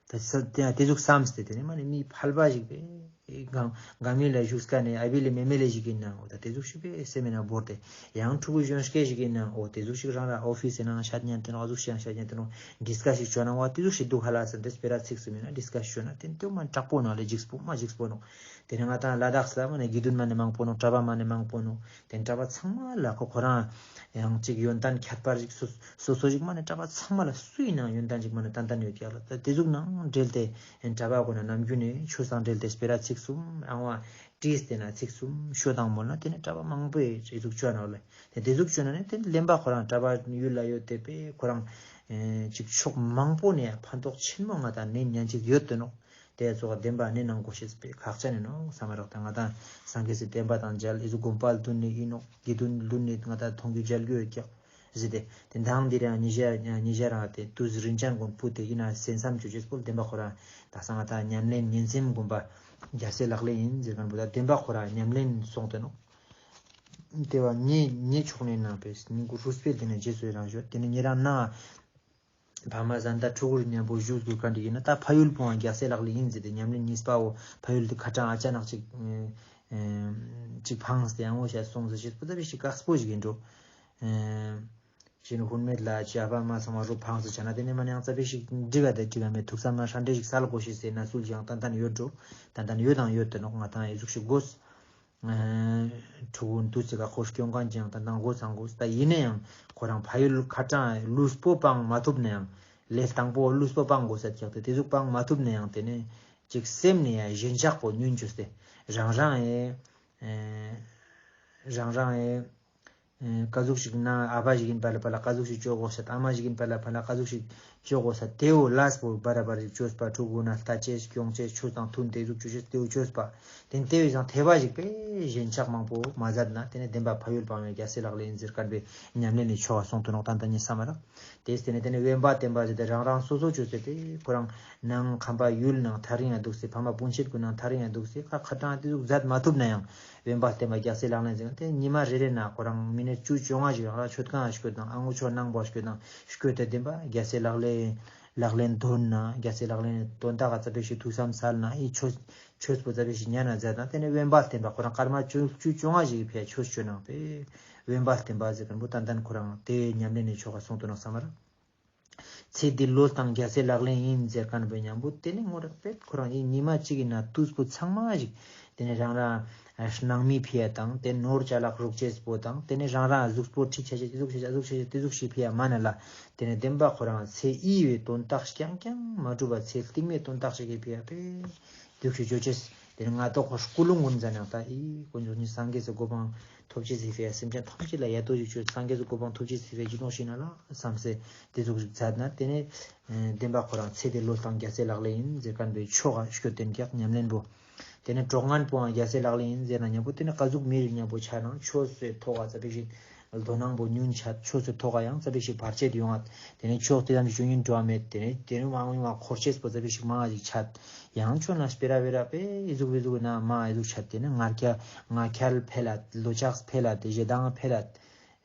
ད་ས་དེ་དེ་ཟུག་བསམས་ཏེ་དེ་ནས་མ་ནས་མི་ཕལ་པ་ཞིག་པས་གང་གང་མི་ལ་བཞུགས་ཀ་ནས་ཨ་བི་ལེ་མེ་མེ་ལེ་ཞིག་ཡིན་ན་འོ་ད་དེ་ཟུག་ཞིག་པས་སེམས་མེད་ན་བོར་ཏེ་ཡང་ཕྲུ་གུ་གཞོན་སྐྱེས་ཞིག་ཡིན་ན་འོ་དེ་ཟུག་ཞིག་རང་ར་ཨོ་ཕིས་ནང་ཤད་ཉན་ཏེ་ནོག་ཨ་ཟུག་ཞིག་ཡང་ཤད་ཉན་ཏེ་ནོག་ཌིས་ཀ་ཤི་ཞིག་བྱོན་ན་འོ་དེ་ཟུག་ཞིག་འདུག་ཧ་ལ་ཟེར་ཏེ་སྤེ་ར་ཚིག་གསུམ་ཡིན་ན་ཌིས་ཀ་ཤི་ཞིག་བྱོན་ན་དེ་དེ་མ་དྲག་པོ་ནོག་ལེ་འཇིགས་པོ་མ་འཇིགས་པོ་ནོག་དེ་ནས་ང་དང་ལ་དྭགས་ལ་མ་ནས་དགེ་འདུན་མ་ནས་མང་པོ་ནོག་གྲྭ་པ་མ་ནས་མང་པོ་ནོག་དེ་གྲྭ་པ་ཚང་མ་ལ་ཁོ་ཁོ་རང་ཡང་ཅིག་ཡོན་ཏན་ཁྱད་པར་ཞིག་སོ་སོ་སོ་ཞིག་མ་ནས་གྲྭ་པ་ཚང་མ་ལ་སུ་ཡིན་ནའང་ཡོན་ཏན་ཞིག་མ་ནས་ཏན་ཏན་ཡོད་ཀྱག་ལ། ད་དེ་ཟུག་ནང་འབྲེལ་ཏེ་གྲྭ་པ་ཁོ་ན་ནམ་རྒྱུན་ནས་ཆོས་དང་འབྲེལ་ཏེ་སྤེ་ར་ཚིག་གསུམ་རང་དབང་བྲིས་ཏེ་ན་ཚིག་གསུམ་ཤོད་དང་མོལ་ན་དེ་ནས་གྲྭ་པ་མང་པོས་དེ་ཟུག་བྱོན་ནོག་ལེ། དེ་དེ་ཟུག་བྱོན་ན་ནས་དེ་ལེན་པ་ཁོ་རང་གྲྭ་པ་ཡུལ་ལ་ཡོད་དེ་པས་ཁོ་རང་ཅིག་ཕྱོགས་མང་པོ་ནས་ཕན་ཐོགས་ཆེན་མོ་ང་དང་ནས་ཉན་ཅིག་ཡོད་དེ་ནོག་དེ་ཚོ་བདེན་པ་ནི་ནང་གོ་ཤེས་པའི་ཁག་ཅན་ནི་ནོག་བསམ་མ་རག་ད་ང་དང་སངས་རྒྱས་སི་བསྟན་པ་དང་མཇལ་ཨི་ཟུག་དགོན་པ་བདུན་ནི་ཨིན་ནོག་དགེ་འདུན་བདུན་ནི་ང་དང་མཐོང་རྒྱུ་མཇལ་རྒྱུ་ཡོད་ཀྱག་ཟེར་ཏེ། དེ་མདང་འདི་རང་ཉི་ཤ་ཉི་ཤ་རང་དེ་དུས་རིན་ཅན་དགོན་ཕུ་དེ་ཨིན་ན་སེམས་བསམ་བཅོས་བཅོས་པོ་བདེན་པ་ཁོ་རང་ད་སང་ང་དང་ཉམས་ལེན་ཉིན་སེམས་དགོན་པ་རྒྱལ་སྲས་ལག་ལེན་ཡིན་ཟེར་མཁན་པོ་ད་བདེན་པ་ཁོ་རང་ཉམས་ལེན་སོང་སྟེ་ནོག་དེ་བ་ཉེ་ཉེ་ཕྱོགས་ནས་ནང་པའི་ཉིན་གུ་རུས་སྤེལ་དེ་ནས་རྗེས་སུ་ཡི་རང་ཞོ་དེ་ནས་ཉེ་རང་ན། ཕ་མ་བཟའ་ཟླ་ཕྲུ་གུར་མཉམ་པོ་བཞུགས་དགོས་མཁན་ཅིག་ཡིན་ན་ད་ཕ་ཡུལ་སྤོང་བ་རྒྱལ་སྲས་ལག་ལེན་ཡིན་ཟེར་ཏེ་ཉམས་ལེན་གཉིས་པའོ་ཕ་ཡུལ་དུ་ཁ་གྲངས་ཨ་ཅག་ནག་ཅིག་ཅིག་ཕངས་ཏེ་ཡང་འོ་ཤ་སོང་ཟེར་ཞེས་པོ་ད་བི་ཞིག་དཀགས་པོ་ཞིག་ཡིན་འགྲོ། ཞེས་ནི་ཧུན་མེད་ལ་ཅི་ཨ་ཕ་མ་ཚང་མ་རུ་ཕངས་ཏེ་ཆ་ན་དེ་ནས་མ་ནི་ཡང་ཙ་པི་ཞིག་འགྲིག་ག་དེ་འགྲིག་ག་མེད་ཐུགས་བསམ་མ་ཧྲ་འདྲེ་ཞིག་སལ་དགོས་ཤེས་ཟེར་ན་སུལ་ཞིག་ཡང་ཏན་ཏན་ཡོད་འགྲོ། ཏན་ཏན་ཡོད་དང་ཡོད་དེ་ནོག་ང་དང་ཨེ་ཟུག་ཞིག་དགོས། ཕྲུ་གུ་འདུ་ཚེ་ག་ཁོ་སྐྱོང་མཁན་ཅིག་ཡང་ད་ནང་དགོས་ཚང་དགོས་ད་ཡིན་ན་ཡང་ཁོ་རང་ཕ་ཡུལ་ཁ་གྲངས་ལུས་པོ་སྤང་མ་ཐུབ་ན་ཡང་ལས་དང་པོ་ལུས་པོ་སྤང་དགོས་ས་ཀྱག་ཏེ་དེ་ཟུག་སྤང་མ་ཐུབ་ན་ཡང་དེ་ནས་ཅིག་སེམས་ནས་ཡང་ཞེན་ཆགས་པོ་ཉུང་བཅོས་ཏེ་རང་རང་ཨེ་རང་རང་ཨེ་ཀ་ཟུག་ཞིག་ན་ཨ་ཕ་ཞིག་ཡིན་པ་ལ་ཕ་ལ་ཀ་ཟུག་ཞིག་བཅོ་དགོས་ས་ཨ་མ་ཞིག་ཡིན་པ་ལ་ཕ་ལ་ཀ་ཟུག་ཞིག་བཅོ་དགོས་ས་དེའོ་ལས་པོ་བར་བར་ཞིག་བཅོས་པ་ཕྲུ་གུ་ན་ལྟ་ཅེས་སྐྱོང་ཅེས་ཆོས་དང་མཐུན་དེ་ཟུག་བཅོ་ཅེས་དེའོ་བཅོས་པ། དེ་དེ་བས་ཀྱང་ཐེ་བ་ཞིག་པས་ཞེན་ཆགས་མང་པོ་མ་ཟད་ན་དེ་ནས་བདེན་པ་ཕ་ཡུལ་སྤང་བའི་རྒྱལ་སྲས་ལག་ལེན་ཡིན་ཟེར་མཁན་པའི་ཉམས་ལེན་ནི་ཆོ་ག་སོང་དུ་ནོག་ཏན་ཏན་ཉིད་བསམ་མ་རག་དེས་དེ་ནས་དེ་ནས་དབེན་པ་བསྟེན་པ་ཟེར་ཏེ་རང་རང་སོ་སོ་བཅོས་ཟེར་ཏེ་ཁོ་རང་ནང་ཁམས་པ་ཡུལ་ནང་ཐག་རིང་ཡང་འདུག་སེ་ཕ་མ་སྤུན་མཆེད་ཀུན་ནང་ཐག་རིང་ཡང་འདུག་སེ་ཁ་ཁ་གྲངས་དེ་ཟུག་མཛད་མ་ཐུབ་ན་ཡང་དབེན་པ་བསྟེན་པ་རྒྱལ་སྲས་ལག་ལེན་ཟེར་མཁན་དེ་ཉི་མ་རེ་རེ་ན་ཁོ་རང་མི་ནི་བཅུ་བཅོ་ལྔ་ཞིག་རང་རང་མཆོད་ཁང་ཞིག་དང་ཨ་ངོ་ཆོ་ནང་པོ་ཞིག་དང་ཞིག་དེ་བདེན་པ་རྒྱལ་སྲས་ལག་ལེན་ལག་ལེན་དོན་ན་རྒྱལ་སྲས་ལག་ལེན་དོན་དག་ག་ཙ་པིག་ཞིག་ཐུགས་བསམ་སལ་ན་ཨི་ཆོས་ཆོས་པོ་ཙ་པིག་ཞིག་ཉན་ན་མཛད་དང་དེ་ནས་དབེན་པ་བསྟེན་པ་ཁོ་རང་སྐར་མ་བཅུ་བཅུ་བཅོ་ལྔ་ཞིག་གི་ཕིའ་ཆོས་བཅོ་ནང་པས་དབེན་པ་བསྟེན་པ་ཟེར་མཁན་པོ་ཏན་ཏན་ཁོ་རང་དེ་ཉམས་ལེན་ནི་ཆོ་ག་སོང་དུ་ནོག་བསམ་མ་རག་ཚེ་འདི་བློས་བཏང་རྒྱལ་སྲས་ལག་ལེན་ཡིན་ཟེར་མཁན་པོ་མཉམ་པོ་དེ་ནི་ངོ་ར་པེད་ཁོ་རང་ཡིན་ཉི་མ་གཅིག་གི་ནང་དུས་པོ་ཚང་མ་ཞིག་དེ་ནས་རང་རང་སྣང་མེད་ཕིའ་དང་དེ་ནོར་ཅ་ལག་རུག་ཅེས་པོ་དང་དེ་ནས་རང་རང་གཟུགས་པོ་ཁྲིག་ཆ་ཆ་གཟུགས་ཆ་ཆ་གཟུགས་ཆ་ཆ་དེ་ཟུག་ཞིག་ཕིའ་མ་ན་ལ། དེ་ནས་བདེན་པ་ཁོ་རང་ཚེ་ཨི་བའི་དོན་དག་རྐྱང་རྐྱང་མ་གྲུབ་པ་ཚེ་རྟིང་མའི་དོན་དག་ཞིག་གི་ཕིའ་པེ་དུག་ཤི་ཅོ་ཅེས། དེ་ནས་ང་ཏོག་ཁོ་སྐུ་ལུང་ཀུན་ཟ་ནང་ད་ཨི་དཀོན་མཆོག་ཉིད་སངས་རྒྱས་སི་གོ་འཕང་ཐོབ་ཅེས་སི་ཕིའ་སེམས་ཅན་ཐམས་ཅད་ལ་ཡ་ཏོ་ཞིག་ཅོས་སངས་རྒྱས་སི་གོ་འཕང་ཐོབ་ཅེས་སི་ཕིའ་ཅི་ནོག་ཤི་ན་ལ་བསམ་སེ་དེ་ཟུག་ཞིག་མཛད་ན་དེ་ནས་བདེན་པ་ཁོ་རང་ཚེ་འདི་བློས་བཏང་རྒྱལ་སྲས་ལག་ལེན་ཡིན་ཟེར་མཁན་པའི་ཆོ་ག་སྐྱོད་དེ་ཀྱག་ཉམས་ལེན་པོ། དེ་ནས་གྲོགས་ངན་པོའང་རྒྱལ་སྲས་ལག་ལེན་ཡིན་ཟེར་ན་མཉམ་པོ་དེ་ནས་ཀ་ཟུག་མི་རིགས་མཉམ་པོ་ཆ་ནང་ཆོས་སི་ཐོག་ག་ཙ་པིག་ཞིག་དོ་སྣང་པོ་ཉུང་ཆ་ཆོས་སི་ཐོག་ག་ཡང་ཙ་པིག་ཞིག་བར་ཆད་ཡོང་ངད། དེ་ནས་ཆོས་དེ་ཙམ་ཞིག་ཅུང་ཉུང་འགྲོ་བ་མེད། དེ་ནས་དེ་ནས་མང་ཉུང་བ་འཁོར་ཆེས་པོ་ཙ་པིག་ཞིག་མང་ཞིག་ཆད། ཡང་ཆོས་ན་སྤེ་ར་བེ་ར་པེ་ཨི་ཟུག་བི་ཟུག་ན་མ་ཨི་ཟུག་ཆད། དེ་ནས་ང་རྒྱལ་ང་རྒྱལ་འཕེལ་ལད། ལོ་ཆགས་འཕེལ་ལད། དེ་ཞེ་སྡང་འཕེལ་ལད།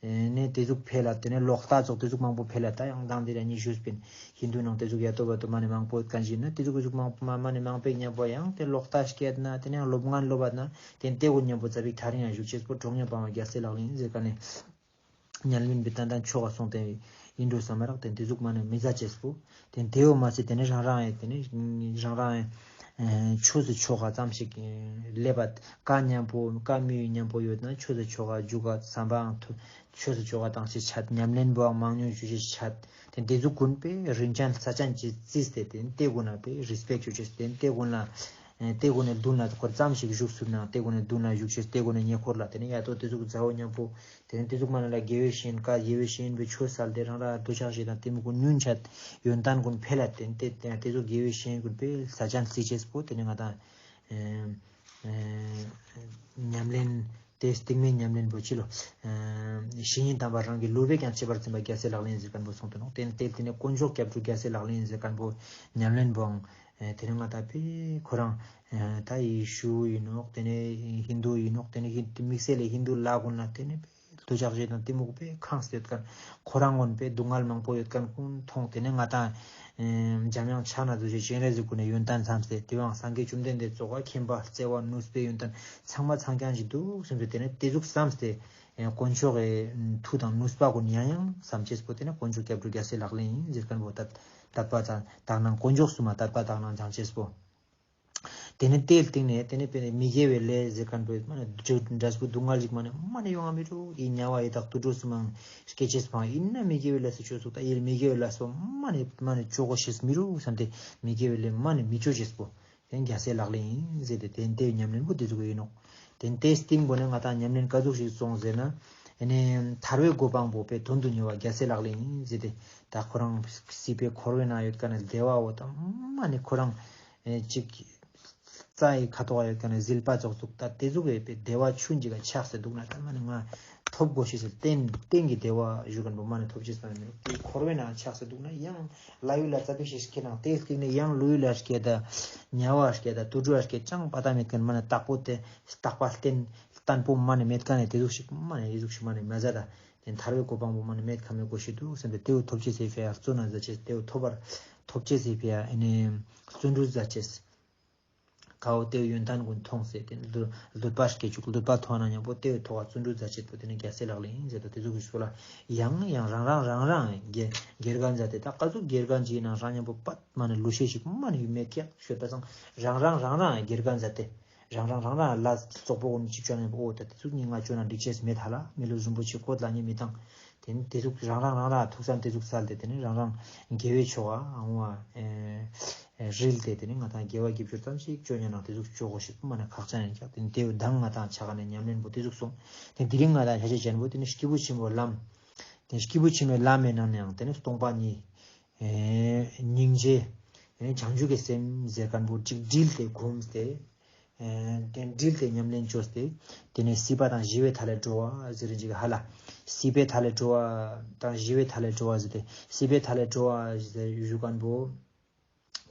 ནས་དེ་ཟུག་འཕེལ་ལད། དེ་ནས་ལོག་ལྟ་ཙོགས་དེ་ཟུག་མང་པོ་འཕེལ་ལད། ད་ཡང་དང་དེ་ར་ཉི་ཞུས་པིན་ཧིན་དུ་ནང་དེ་ཟུག་ཡ་ཏོ་བ་ཏོ་མ་ནས་མང་པོ་ཡོད་མཁན་ཞིག་ན་དེ་ཟུག་གི་ཟུག་མང་པོ་མ་མ་ནས་མང་པོ་མཉམ་པོ་ཡང་དེ་ལོག་ལྟ་སྐྱེད་ན་དེ་ནས་ཡང་ལོབ་ངན་ལོབ་པ་ན་དེ་དེ་གུན་མཉམ་པོ་ཙ་པིག་ཐག་རིང་ཡང་བཞུགས་ཅེས་པོ་གྲོགས་ཉམ་པའང་རྒྱལ་སྲས་ལག་ལེན་ཟེར་མཁན་ནི་ཉམས་ལེན་པའི་ཏན་ཏན་ཆོ་ག་སོང་སྟེ་ཡིན་འགྲོ་བསམ་མ་རག་དེ་དེ་ཟུག་མ་ནས་མི་ཟ་ཅེས་པོ་དེ་དེའོ་མ་ཚད་དེ་ནས་རང་རང་ཡང་དེ་ནས་རང་རང་ཡང་ ཆོས་སི་ཆོ་ག་ཙམ་ཞིག་ལེབ་བ། ཀ་མཉམ་པོ་ཀ་མི་ཡུལ་མཉམ་པོ་ཡོད་ན་ཆོས་སི་ཆོ་ག་འཇུག་ག་བསམ་པའང་ཐུབ། ཆོས་སི་ཆོ་ག་བཏང་ཅེས་ཆད། ཉམས་ལེན་པོའང་མང་ཉུང་ཞུ་ཅེས་ཆད། ཏེ་ཏེ་ཟུག་གུན་པེ་རིན་ཅན་ས་ཅན་ཅིག་རྩིས་ཏེ་ཏེ་ཏེ་གུན་ན་པེ་རིས་པེཀྚ་ཅོ་ཅེས། ཏེ་ཏེ་གུན་ལ་ཨེ་ཏེ་གུན་ནི་དུན་ལ་ཁོ་ཙམ་ཞིག་བཞུགས་སུ་ན་ཏེ་གུན་ནི་དུན་ལ་བཞུགས་ཅེས། ཏེ་གུན་ནི་ཉེ་འཁོར་ལ་ཏེ་ནེ་ཡ་ཏོ་ཏེ་ཟུག་མཛའ་བོ་མཉམ་པོ་ཏེ་ནེ་ཏེ་ཟུག་མ་ན་ལ་དགེ་བའི་བཤེས་གཉེན་ཀ་དགེ་བའི་བཤེས་གཉེན་པོའི་ཆོས་སལ་ཏེ་རང་ར་འདོད་ཆགས་ཞེ་སྡང་གཏི་མུག་གུན་ཉུང་ཆད། ཡོན་ཏན་གུན་འཕེལ་ལ་ཏེ་ཏེ་ཏེ་ཟུག་དགེ་བའི་བཤེས་གཉེན་གུན་པེ་ས་ཅན་རྩི་ཅེས་པོ་ཏེ་ནེ་ང་དང་ཨེ་ཨེ་ཉམས་ལེན་ཏེ་སྟིང་མའི་ཉམས་ལེན་པོ་ཅི་ལོ། ཨེ་བཤེས་གཉེན་དམ་པ་རང་གི་ལུས་པས་ཀྱང་གཅེས་པར་འཛིན་པ་རྒྱལ་སྲས་ལག་ལེན་ཟེར་མཁན་པོ་སོང་སྟེ་ནོག་ཏེ་ནེ་ཏེ་ཏེ་ནེ་དཀོན་མཆོག་སྐྱབས་འགྲོ་རྒྱལ་སྲས་ལག་ལེན་ཟེར་མཁན་པོ་ཉམས་ལེན་པོའང་ཨེ་ཏེ་ནེ་ང་དང་པེ་ཁོ་རང་ཨེ་ད་ཡེ་ཤུ་ཨིན་ནོག་ཏེ་ནེ་ཧིན་དུ་ཨིན་ནོག་ཏེ་ནེ་ཧིན་དམིགས་བསལ་ལས་ཧིན་དུ་ལྷ་གུན་ལ་ཏེ་ནེ་པེ་འདོད་ཆགས་ཞེ་སྡང་གཏི་མུག་པེ་ཁེངས་ཏེ་ཡོད་མཁན། ཁོ་རང་གུན་པེ་སྡུག་བསྔལ་མང་པོ་ཡོད་མཁན་གུན་མཐོང་། ཏེ་ནེ་ང་དང་ཨེ་འཇམ་དབྱངས་ཕྱག་ན་རྡོ་རྗེ་སྤྱན་རས་གཟིགས་གུན་ནི་ཡོན་ཏན་བསམས་ཏེ་ཏེ་བའང་སངས་རྒྱས་བཅོམ་ལྡན་འདས་ཙོགས་མཁྱེན་པ་བརྩེ་བ་ནུས་པའི་ཡོན་ཏན་ཚང་མ་ཚང་རྐྱང་ཞིག་འདུག་བསམས་ཏེ་ཏེ་ནེ་ཏེ་ཟུག་བསམས་ཏེ་ཨེ་དཀོན་མཆོག་གི་མཐུ་དང་ནུས་པ་གུན་ཡང་ཡང་བསམ་ཅེས་པོ་ཏེ་ནེ་དཀོན་མཆོག་སྐྱབས་འགྲོ་རྒྱལ་སྲས་ལག་ལེན་ཨིན་ཟེར་མཁན་པོ་དད་དད་པ་དང་དག་སྣང་དཀོན་མཆོག་གསུམ་མ་དད་པ་དག་སྣང་སྦྱང་ཅེས་པོ། ཏེ་ནེ་ཏེའི་སྟིང་ནེ་ཏེ་ནེ་པེ་ནེ་མི་དགེ་བའི་ལས་ཟེར་མཁན་པོ་མ་ནེ་འབྲས་བུ་སྡུག་བསྔལ་ཞིག་མ་ནེ་མ་ནེ་ཡོང་ང་མི་རུག་ཨི་དམྱལ་བ་ཡི་དྭགས་དུད་འགྲོ་གསུམ་མང་སྐྱེ་ཅེས་པོ་ཨིན་ན་མི་དགེ་བའི་ལས་སུ་ཅོས་སོག་ད་ཨི་མི་དགེ་བའི་ལས་པོ་མ་ནེ་མ་ནེ་ཅོ་གོ་ཤེས་མི་རུག་བསམས་ཏེ་མི་དགེ་བའི་ལས་མ་ནེ་མི་ཅོ་ཅེས་པོ། ཏེ་རྒྱལ་སྲས་ལག་ལེན་ཨིན་ཟེར་ཏེ་ཏེ་ཏེ་ཉམས་ལེན་པོ་ཏེ་ཟུག་ཨིན་ནོག་ཏེ་ཏེ་སྟིང་པོ་ནེ་ང་དང་ཉམས་ལེན་ཀ་ཟུག་ཞིག་སོང་ཟེར་ན། ཨེ་ནེ་ཐར་པའི་གོ་འཕང་པོ་པེ་དོན་དུ་གཉེར་བ་རྒྱལ་སྲས་ལག་ལེན་ཨིན་ཟེར་ཏེ་ད་ཁོ་རང་སྲིད་པའི་འཁོར་བའི་ནང་ཡོད་མཁན་ནི་བདེ་བ་བོ་ད་མ་ནེ་ཁོ་རང་ཨེ་ཅིག་རྩྭ་ཡི་ཁ་ཐོག་ཡོད་མཁན་ནི་ཟིལ་པ་ཙོགས་ཙོགས་ད་ཏེ་ཟུག་ཡོད་པའི་བདེ་བ་ཆུན་ཅིག་ག་ཆགས་སེ་འདུག་ན་ད་མ་ནེ་ང་ཐོབ་གོ་ཤེས་སི་རྟེན་རྟེན་གྱི་བདེ་བ་ཞུ་མཁན་པོ་མ་ནེ་ཐོབ་ཅེས་མ་ནེ་ཏེ་འཁོར་བའི་ནང་ཆགས་སེ་འདུག་ན་ཡང་ལྷ་ཡུལ་ལ་ཙ་པིག་ཞིག་སྐྱེ་ན་ཏེའི་སྟིང་ནེ་ཡང་ཀླུ་ཡུལ་ལ་སྐྱེ་ད་དམྱལ་བ་སྐྱེ་ད་དུད་འགྲོ་ལ་སྐྱེ་ཅང་པ་ཏ་མེད་མཁན་མ་ནེ་རྟག་པོ་ཏེ་རྟག་པ་རྟེན་བརྟན་པོ་མ་ནེ་མེད་མཁན་ནི་ཏེ་ཟུག་ཞིག་མ་ནེ་ཨི་ཟུག་ཞིག་མ་ནེ་མ་ཟད་ད་ཏེ་ཐར་པའི་གོ་འཕང་པོ་མ་ནེ་མེད་ཁ་མེད་གོ་ཤེས་འདུག་བསམས་ཏེ་ཏེ་བོ་ཐོབ་ཅེས་སི་ཕི་ཡ་བརྩོན་ན་མཛད་ཅེས། ཏེ་བོ་ཐོབ་པར་ཐོབ་ཅེས་སི་ཕི་ཡ་ཨེ་ནེ་བརྩོན་འགྲུས་མཛད་ཅེས། ཀ་བོ་ཏེ་བོ་ཡོན་ཏན་གུན་མཐོང་སྟེ་ཏེ་འདོད་འདོད་པ་སྐྱེ་བཅུག་འདོད་པ་མཐོང་ན་མཉམ་པོ་ཏེ་བོ་ཐོག་བརྩོན་འགྲུས་མཛད་ཅེས་པོ་ཏེ་ནེ་རྒྱལ་སྲས་ལག་ལེན་ཨིན་ཟེར་ད་ཏེ་ཟུག་གི་ཤོ་ལ་ཡང་ཡང་རང་རང་རང་རང་དགེ་དགེ་རྒན་མཛད་དེ་ད་ཀ་ཟུག་དགེ་རྒན་ཅིག་ཨིན་ན་རང་མཉམ་པོ་པད་མ་ནེ་ལུས་ཤེས་ཤིག་མ་ནེ་ཡོད་མེད་ཀྱག་ཤོད་པ་སང་རང་རང་རང་རང་དགེ་རྒན་མཛད་དེ། རང་རང་རང་རང་ལ་སོག་པོ་གུན་ཅིག་ཅོ་ན་ཨོ་ད་ཏེ་ཟུག་ནི་ང་ཅོ་ན་འགྲིག་ཅེས་མེད་ཧ་ལ་མི་ལུས་རིན་པོ་ཆེ་བཀོད་ལ་ནི་མི་བཏང་། ཏེ་ནེ་ཏེ་ཟུག་རང་རང་རང་རང་ཐུགས་བསམ་ཏེ་ཟུག་སལ་ཏེ་ཏེ་ནེ་རང་རང་དགེ་བའི་ཕྱོགས་ཨ་འོང་བ་ཨེ་རིལ་ཏེ་ཏེ་ནེ་ང་དང་དགེ་བ་དགེ་སྦྱོར་ཙམ་ཞིག་ཅོ་ཉན་ན་ཏེ་ཟུག་ཅོ་གོ་ཤེས་པོ་མ་ནེ་ཁག་ཅན་ཨིན་ཀྱག་ཏེ་ནེ་ཏེ་བོ་མདང་ང་དང་ཆ་ག་ནེ་ཉམས་ལེན་པོ་ཏེ་ཟུག་སོང་། ཏེ་དེ་རིང་ང་དང་ཆ་ཅེས་ཅན་པོ་ཏེ་ནེ་སྐྱེས་བུ་ཆེན་པོའི་ལམ། ཏེ་སྐྱེས་བུ་ཆེན་པོའི་ལམ་མེ་ནང་ནའང་ཏེ་ནེ་སྟོང་པ་ཉིད། ཨེ་སྙིང་རྗེ། ཨེ་བྱང་ཆུབ་ཀྱི་སེམས་ཟེར་མཁན་པོ་ཅིག་དྲིལ་ཏེ་སྒོམས་ཏེ། ཨེ་ཏེ་དྲིལ་ཏེ་ཉམས་ལེན་ཅོས་ཏེ། ཏེ་ནེ་སྲིད་པ་དང་ཞི་བའི་མཐའ་ལས་གྲོལ་བ་ཟེར་རིན་ཅིག་ཧ་ལ། སྲིད་པའི་མཐའ་ལས་གྲོལ་བ་དང་ཞི་བའི་མཐའ་ལས་གྲོལ་བ་ཟེར་ཏེ། སྲིད་པའི་མཐའ་ལས་གྲོལ་བ་ཟེར་ཞུ་མཁན་པོ།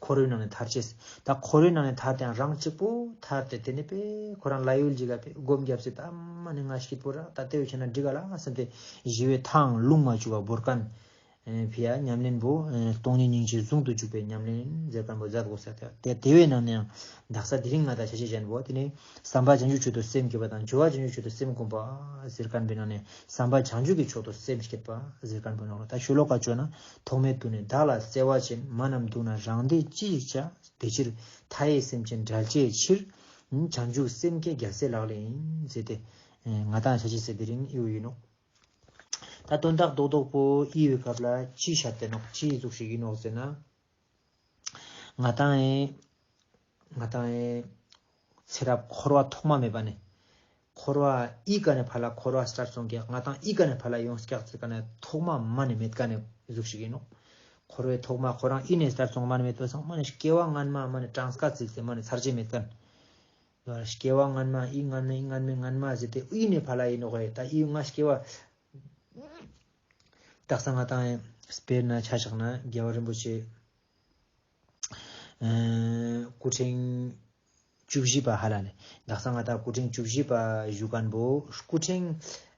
འཁོར་བའི་ནང་ནེ་ཐར་ཅེས། ད་འཁོར་བའི་ནང་ནེ་ཐར་ཏེ་ཡང་རང་གཅིག་པོ་ཐར་ཏེ་ཏེ་ནེ་པེ་ཁོ་རང་ལྷ་ཡུལ་ཅིག་ག་པེ་སྒོམ་རྒྱབ་སྟེ་ད་མ་ནེ་ང་སྐྱིད་པོ་ར་ད་ཏེ་བོ་ཆ་ན་འགྲིག་ག་ལ་བསམས་ཏེ་ཞི་བའི་མཐའང་ལྷུང་མ་བཅུག་པ་བོར་མཁན། ཨེ་ཕི་ཡ་ཉམས་ལེན་པོ་ཨེ་སྟོང་ཉིད་སྙིང་རྗེ་ཟུང་དུ་འཇུག་པའི་ཉམས་ལེན་ཟེར་མཁན་པོ་མཛད་དགོས་ས་ཏེ་ཏེ་བོའི་ནང་ནའང་དག་ས་དེ་རིང་ང་དང་ཆ་ཅེས་ཅན་པོ་ཏེ་ནེ་བསམ་པ་བྱང་ཆུབ་མཆོག་ཏུ་སེམས་བསྐྱེད་པ་དང་སྦྱོར་བ་བྱང་ཆུབ་མཆོག་ཏུ་སེམས་བསྒོམ་པ་ཟེར་མཁན་པོའི་ནང་ནེ་བསམ་པ་བྱང་ཆུབ་ཀྱི་མཆོག་ཏུ་སེམས་བསྐྱེད་པ་ཟེར་མཁན་པོའི་ནང་ལ་ད་ཤོ་ལོ་ཀ་ཅོ་ན་ཐོག་མེད་དུ་ནི་བདག་ལ་བརྩེ་བ་ཅན། མ་རྣམས་སྡུག་ན་རང་བདེ་ཅི་ཞིག་བྱ། དེ་ཕྱིར་མཐའ་ཡས་སེམས་ཅན་བསྒྲལ་བྱའི་ཕྱིར། བྱང་ཆུབ་སེམས་བསྐྱེད་རྒྱལ་སྲས་ལག་ལེན་ཡིན་ཟེར་ཏེ་ང་དང་ཆ་ཅེས་ཟེར་དེ་རིང་ཨི་བོ་ཨིན་ནོག་ད་དོན་དག་རྡོག་རྡོག་པོ་ཨི་བོའི་སྐབས་ལ་ཅི་བཤད་དེ་ནོག་ཅི་ཟུག་ཞིག་ཨིན་ནོག་ཟེར་ན། ང་དང་ཨེ་ང་དང་ཨེ་ཚེ་རབས་འཁོར་བ་ཐོག་མ་མེད་པ་ནེ་འཁོར་བ་ཨི་ཀ་ནེ་ཕར་ལ་འཁོར་བ་སྟར་སོང་ཀྱག་ང་དང་ཨི་ཀ་ནེ་ཕར་ལ་ཡོངས་ཀྱག་ཟེར་མཁན་ནི་ཐོག་མ་མ་ནེ་མེད་མཁན་ནི་ཟུག་ཞིག་ཨིན་ནོག་འཁོར་བའི་ཐོག་མ་ཁོ་རང་ཨི་ནེ་སྟར་སོང་མ་ནེ་མེད་པ་སང་མ་ནེ་སྐྱེ་བ་སྔན་མ་མ་ནེ་གྲངས་ཀ་བརྩིས་ཏེ་མ་ནེ་ཚར་ཅེས་མེད་མཁན། སྐྱེ་བ་སྔན་མ་ཨི་སྔན་མ་ཨི་སྔན་མ་སྔན་མ་ཟེར་ཏེ་ཨི་ནེ་ཕར་ལ་ཨིན་ནོག་ཨེ་ད་ཨི་ང་སྐྱེ་བ། དག་ས་ང་དང་ཨེ་དཔེར་ན་ཆ་བཞག་ན་རྒྱལ་བ་རིན་པོ་ཆེ། ཨེ་སྐུ་ཕྲེང་བཅུ་བཞི་པ་ཧ་ལ་ནེ། དག་ས་ང་དང་སྐུ་ཕྲེང་བཅུ་བཞི་པ་ཞུ་མཁན་པོ། སྐུ་ཕྲེང་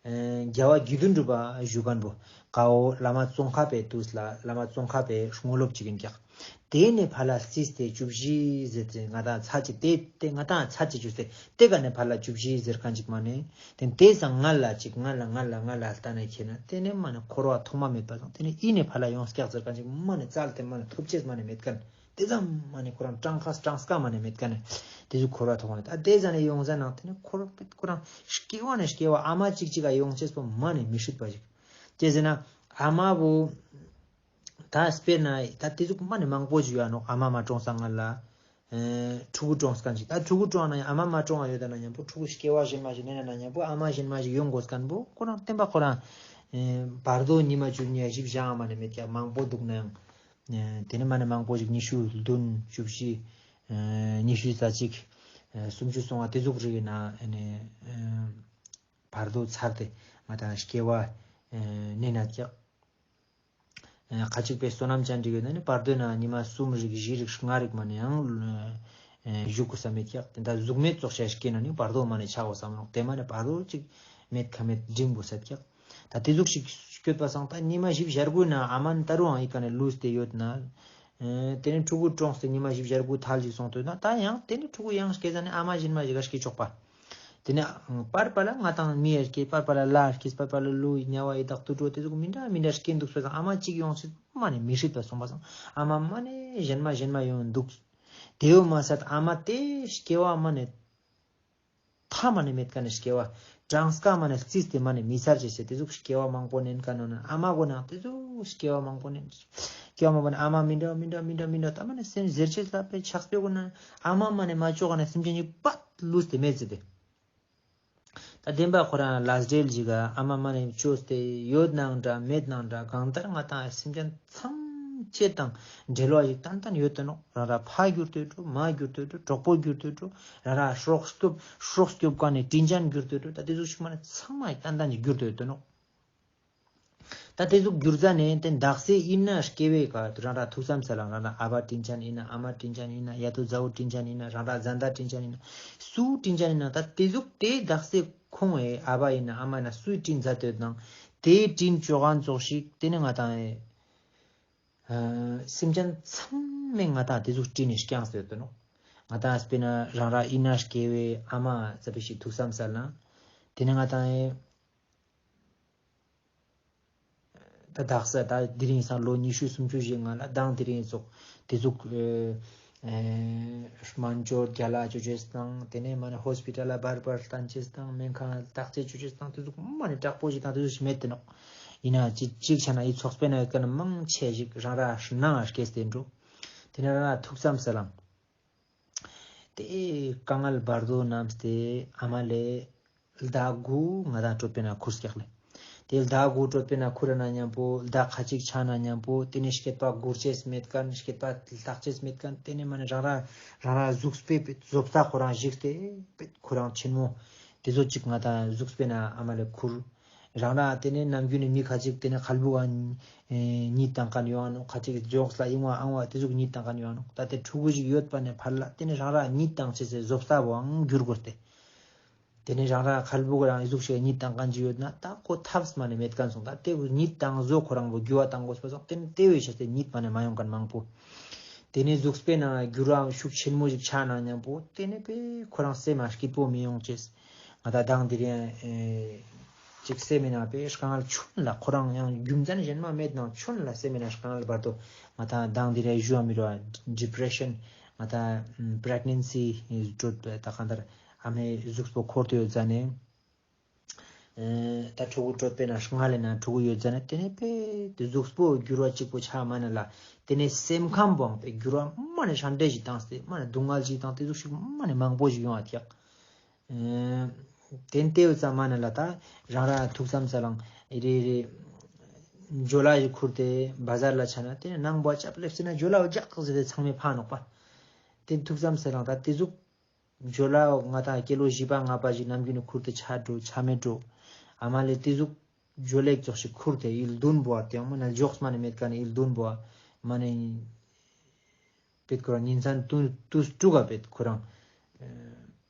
ཨེ་རྒྱལ་བ་དགེ་འདུན་གྲུབ་པ་ཞུ་མཁན་པོ། ཀ་བོ་བླ་མ་ཙོང་ཁ་པའི་དུས་ལ་བླ་མ་ཙོང་ཁ་པའི་དངོས་སློབ་ཅིག་ཨིན་ཀྱག་ཏེ་ནེ་ཕར་ལ་རྩིས་ཏེ་བཅུ་བཞི་ཟེར་ཏེ་ང་དང་ཚར་ཅིག་ཏེ་ཏེ་ང་དང་ཚར་ཅིག་བཅུ་སྟེ་ཏེ་ཀ་ནེ་ཕར་ལ་བཅུ་བཞི་ཟེར་མཁན་ཅིག་མ་ནེ། ཏེ་ཏེ་སང་སྔ་ལ་ཅིག་སྔ་ལ་སྔ་ལ་སྔ་ལ་ལྟ་ན་ཁྱེད་ན་ཏེ་ནེ་མ་ནེ་འཁོར་བ་ཐོག་མ་མེད་པ་སང་ཏེ་ནེ་ཨི་ནེ་ཕར་ལ་ཡོངས་ཀྱག་ཟེར་མཁན་ཅིག་མ་ནེ་བཙལ་ཏེ་མ་ནེ་ཐོབ་ཅེས་མ་ནེ་མེད་མཁན། དེ་ཙམ་མ་ནེ་ཁོ་རང་གྲངས་ཀ་གྲངས་ཀ་མ་ནེ་མེད་ཀ་ནེ་དེ་ཟུག་འཁོར་བ་ཐོག་མ་ནེ་ད་དེ་ཟ་ནེ་ཡོང་ཟ་ནང་དེ་ནེ་འཁོར་བ་ཁོ་རང་སྐྱེ་བ་ནེ་སྐྱེ་བ་ཨ་མ་གཅིག་གཅིག་ག་ཡོང་ཅེས་པོ་མ་ནེ་མི་སྲིད་པ་ཞིག་ཅི་ཟེར་ན་ཨ་མ་བོ་ད་དཔེར་ན་ད་དེ་ཟུག་མ་ནེ་མང་པོ་ཞིག་ཡོད་ནོག་ཨ་མ་མ་གྲོངས་ས་སྔ་ལ། ཨེ་ཕྲུ་གུ་གྲོངས་མཁན་ཞིག་ད་ཕྲུ་གུ་གྲོངས་ན་ཡང་ཨ་མ་མ་གྲོངས་ཡོད་ན་མཉམ་པོ་ཕྲུ་གུ་སྐྱེ་བ་གཞན་མ་ཞིག་ནེ་ན་མཉམ་པོ་ཨ་མ་གཞན་མ་ཞིག་ཡོང་དགོས་མཁན་པོ་ཁོ་རང་བསྟན་པ་ཁོ་རང་ཨེ་བར་དོ་ཉི་མ་བཅུ་གཉིས་བཞི་བཞི་མ་ནེ་མེད་ཀྱག་མང་པོ་འདུག་ན་ཡང་ཨེ་དེ་ནེ་མ་ནེ་མང་པོ་ཞིག་ཉི་ཤུ་བདུན་བཅུ་བཞི་ཨེ་ཉི་ཤུ་རྩ་གཅིག་ཨེ་སུམ་ཅུ་སོ་ལྔ་དེ་ཟུག་རིག་ན་ཨེ་ནེ་ཨེ་བར་དོ་ཚར་ཏེ་ང་དང་སྐྱེ་བ་ཨེ་ནེ་ན་ཀྱག་ཁ་ཅིག་པའི་བསོད་ནམས་ཅན་ཅིག་ཡོད་ན་ནི་བར་དོའི་ནང་ཉི་མ་གསུམ་རིག་བཞི་རིག་ལྔ་རིག་མ་ནེ་ཡང་བཞུགས་དགོས་ས་མེད་ཀྱག་དེ་འདྲ་གཟུགས་མེད་ཙོགས་ཤིག་སྐྱེས་ན་ནི་བར་དོ་མ་ནེ་ཆ་དགོས་ས་མ་ནོག་དེ་མ་ནེ་བར་དོ་ཅིག་མེད་ཁ་མེད་འགྲིམ་དགོས་ས་ཀྱག་ད་དེ་ཟུག་ཞིག་སྐྱོད་པ་སང་ད་ཉི་མ་བཞི་བཅུ་ཞེ་དགུའི་ནང་ཨ་མ་ནི་ད་རུང་ཡང་ཨི་ཀ་ནེ་ལུས་ཏེ་ཡོད་ན། དེ་ནེ་ཕྲུ་གུ་གྲོངས་ཏེ་ཉི་མ་བཞི་བཅུ་ཞེ་དགུ་ཐལ་ཞིག་སོང་ཏེ་ཡོད་ན་ད་ཡང་དེ་ནེ་ཕྲུ་གུ་ཡང་སྐྱེས་ཟ་ནེ་ཨ་མ་གཞན་མ་ཞིག་ག་སྐྱེ་ཆོག་པ། དེ་ནེ་པར་པ་ལ་ང་དང་མི་ཡ་སྐྱེས་པར་པ་ལ་ལ་སྐྱེས་པར་པ་ལ་ལུས་དམྱལ་བ་ཡི་དྭགས་དུད་འགྲོ་དེ་ཟུག་མི་འདྲ་མི་འདྲ་སྐྱེ་འདུག་སོང་ཙང་ཨ་མ་གཅིག་ཡོང་ཚེ་མ་ནེ་མི་སྲིད་པ་སོང་པ་སང་ཨ་མ་མ་ནེ་གཞན་མ་གཞན་མ་ཡོང་འདུག་དེའུ་མ་ཟད་ཨ་མ་དེ་སྐྱེ་བ་མ་ནེ་ཐ་མ་ནེ་མེད་ཀ་ནེ་སྐྱེ་བ་གྲངས་ཀ་མ་ནེ་རྩིས་ཏེ་མ་ནེ་མི་ཚར་ཅེས་ཟེར་དེ་ཟུག་སྐྱེ་བ་མང་པོ་ནེན་ཀ་ནོ་ན་ཨ་མ་གོ་ན་དེ་ཟུག་སྐྱེ་བ་མང་པོ་ནེན། སྐྱེ་བ་མང་པོ་ནེ་ཨ་མ་མི་འདྲ་མི་འདྲ་མི་འདྲ་མི་འདྲ་ད་མ་ནེ་སེམས་ཟེར་ཅེས་ལ་པའི་ཆགས་པའི་གོ་ན་ཨ་མ་མ་ནེ་མ་ཅོ་ག་ནེ་སེམས་ཅན་གྱི་པད་ལུས་ཏེ་མེད་ཟེར་ཏེ། ད་བདེན་པ་ཁོ་རང་ལ་སྟྲེལ་ཞིག་ག་ཨ་མ་མ་ནེ་ཅོས་ཏེ་ཡོད་ནང་འདྲ་མེད་ནང་འདྲ་གང་ལྟར་ང་དང་སེམས་ཅན་ཚང་ཅེ་དང་འབྲེལ་བ་ཞིག་ཏན་ཏན་ཡོད་དེ་ནོག་རང་ར་ཕ་གྱུར་ཏེ་འགྲོ་མ་གྱུར་ཏེ་འགྲོ་གྲོགས་པོ་གྱུར་ཏེ་འགྲོ་རང་ར་སྲོག་སྐྱོབ་སྲོག་སྐྱོབ་མཁན་ནི་དྲིན་ཅན་གྱུར་ཏེ་འགྲོ་ད་དེ་ཟུག་ཞིག་མ་ནེ་ཚང་མ་ཡི་ཏན་ཏན་ཞིག་གྱུར་ཏེ་ཡོད་དེ་ནོག་ད་དེ་ཟུག་གྱུར་ཟ་ནེ་དེ་དག་ས་ཨིན་ན་སྐྱེ་བའི་ཀ་རང་ར་ཐུགས་བསམ་སལ་ལ་རང་ར་ཨ་བ་དྲིན་ཅན་ཨིན་ན་ཨ་མ་དྲིན་ཅན་ཨིན་ན་ཡ་དོ་ཛ་བོ་དྲིན་ཅན་ཨིན་ན་རང་ར་བཟའ་ཟླ་དྲིན་ཅན་ཨིན་ན་སུ་དྲིན་ཅན་ཨིན་ན་ད་དེ་ཟུག་དེ་དག་ས་ཁོང་ཨེ་ཨ་བ་ཨིན་ན་ཨ་མ་ཨིན་ན་སུའི་དྲིན་ཟ་དོད་ནང་དེའི་དྲིན་ཅོ་མཁན་ཙོགས་ཤིག་དེ་ནེ་ང་དང་ཨེ་སེམས་ཅན་ཚང་མས་ང་དང་དེ་ཟུག་དྲིན་ནེ་བསྐྱངས་ཏེ་ཡོད་དེ་ནོག་ང་དང་དཔེར་ན་རང་ར་ཨིན་ན་སྐྱེ་བའི་ཨ་མ་ཙ་པིག་ཞིག་ཐུགས་བསམ་སལ་ན་དེ་ནེ་ང་དང་ཨེ་ད་དག་ས་ད་དེ་རིང་སང་ལོ་ཉི་ཤུ་སུམ་ཅུ་ཞིག་སྔ་ལ་མདང་དེ་རིང་ཙོགས་དེ་ཟུག་ཨེ་ཨེ་སྨན་བཅོས་རྒྱ་ལ་བཅོ་ཅེས་དང་དེ་ནེ་མ་ནེ་ཧོས་པི་ཏལ་ལ་བར་བར་བསྟན་ཅེས་དང་སྨན་ཁང་བརྟག་དཔྱད་བཅོ་ཅེས་དང་དེ་ཟུག་མ་ནེ་དྲག་པོ་ཞིག་དང་དེ་ཟུག་ཞིག་མེད་དེ་ནོག་ཨིན་ན་ཅི་ཅིག་ཆ་ན་ཨི་ཚོགས་པའི་ནང་ཡོད་མཁན་མང་ཆེ་ཞིག་རང་ར་ནང་སྐྱེས་ཏེ་འགྲོ། དེ་ནེ་རང་ར་ཐུགས་བསམ་སལ་ལ། དེ་དཀའ་ངལ་བར་དོ་རྣམས་དེ་ཨ་མ་ལེ་ཟླ་དགུ་ང་དང་གྲོད་པའི་ནང་ཁུར་ཀྱག་ལེ། དེ་ཟླ་དགུ་གྲོད་པའི་ནང་ཁུར་ན་མཉམ་པོ་ཟླ་ཁ་ཅིག་ཆ་ན་མཉམ་པོ་དེ་ནེ་སྐྱེད་པ་སྒུར་ཅེས་མེད་མཁན་སྐྱེད་པ་ལྷག་ཅེས་མེད་མཁན་དེ་ནེ་མ་ནེ་རང་ར་རང་ར་གཟུགས་པོའི་བཟོ་ལྟ་ཁོ་རང་ཞིག་སྟེ་ཁོ་རང་ཆེན་མོ་དེ་ཚོ་ཅིག་ང་དང་གཟུགས་པོའི་ནང་ཨ་མ་ལེ་ཁུར། རང་ར་དེ་ནེ་ནམ་རྒྱུན་ནེ་མི་ཁ་ཅིག་དེ་ནེ་ཁལ་བུ་ག་ཉིད་བཏང་མཁན་ཡོང་ང་ནོག་ཁ་ཅིག་ཇོགས་ལ་ཨིན་བ་ཨང་བ་དེ་ཟུག་ཉིད་བཏང་མཁན་ཡོང་ང་ནོག་ད་དེ་ཕྲུ་གུ་ཞིག་ཡོད་པ་ནེ་ཕར་ལ་དེ་ནེ་རང་ར་ཉིད་བཏང་ཅེས་སི་བཟོ་ལྟ་བོའང་འགྱུར་དགོས་ཏེ། དེ་ནེ་རང་ར་ཁལ་བུ་ག་རང་ཨི་ཟུག་ཞིག་ཉིད་བཏང་མཁན་ཅིག་ཡོད་ན་ད་ཁོ་ཐབས་མ་ནེ་མེད་མཁན་སོང་ད་དེ་ཉིད་བཏང་བཟོ་ཁོ་རང་བོ་འགྱུར་བ་བཏང་དགོས་པ་སོང་དེ་ནེ་དེ་བོའི་ཆ་སྟེ་ཉིད་མ་ནེ་མ་ཡོང་མཁན་མང་པོ། དེ་ནེ་གཟུགས་པོའི་ནང་འགྱུར་བ་ཤུགས་ཆེན་མོ་ཞིག་ཆ་ན་མཉམ་པོ་དེ་ནེ་པེ་ཁོ་རང་སེམས་མ་སྐྱིད་པོ་མི་ཡོང་ཅེས། ང་དང་མདང་དེ་རིང་ཨེ་ཅིག་སེམས་མེད་ན་པེ་དཀའ་ངལ་ཆུན་ལ་ཁོ་རང་ཡང་རྒྱུ་མཚན་གཞན་མ་མེད་ནང་ཆུན་ལ་སེམས་མེད་ན་དཀའ་ངལ་བར་དོ་ང་དང་མདང་དེ་རིང་ཞུ་བ་མི་རུ་ཌི་པི་རེ་ཤན་ང་དང་པྲེག་ནེན་སི་འགྲོ་ད་གང་ལྟར་ཨ་མའི་གཟུགས་པོ་འཁོར་ཏེ་ཡོད་ཙ་ནེ། ཨེ་ད་ཕྲུ་གུ་གྲོད་པའི་ནང་སྔ་ལེ་ན་ཕྲུ་གུ་ཡོད་ཙ་ན་དེ་ནེ་པེ་དེ་གཟུགས་པོ་འགྱུར་བ་གཅིག་པོ་ཆ་མ་ན་ལ་དེ་ནེ་སེམས་ཁམས་པོའང་པེ་འགྱུར་བ་མ་ནེ་ཧྲན་ཏེ་ཞིག་བཏང་སྟེ་མ་ནེ་སྡུག་བསྔལ་ཞིག་བཏང་དེ་ཟུག་ཞིག་མ་ནེ་མང་པོ་ཞིག་ཡོང་བ་ཀྱག་ཨེ་དེ་ནེ་དེ་བོ་ཙམ་མ་ན་ལ་ད་རང་ར་ཐུགས་བསམ་སལ་ལ་རེ་རེ་ཇོ་ལ་ཞིག་ཁུར་ཏེ་བ་ཟར་ལ་ཆ་ན་དེ་ནེ་ནང་བོ་ཅབ་ལེབ་སེ་ན་ཇོ་ལ་བོ་རྒྱག་ཟེར་ཏེ་ཚང་མས་ཕ་ནོག་པ། དེ་ཐུགས་བསམ་སལ་ལ་ད་དེ་ཟུག་ཇོ་ལ་ང་དང་སྐྱེས་ལོ་བཞི་པ་ལྔ་པ་ཞིག་ནམ་རྒྱུན་ནེ་ཁུར་ཏེ་ཆ་འགྲོ་ཆ་མེད་འགྲོ། ཨ་མ་ལེ་དེ་ཟུག་ཇོ་ལེགས་ཙོགས་ཤིག་ཁུར་ཏེ་ཨིལ་བདུན་པོ་ཨ་དེ་མ་ན་ཇོགས་མ་ནེ་མེད་མཁན་ཨིལ་བདུན་པོ་ཨ་མ་ནེ་པེད་ཁོ་རང་ཉིན་མཚན་དུས་དུས་དྲུག་ག་པེད་ཁོ་རང་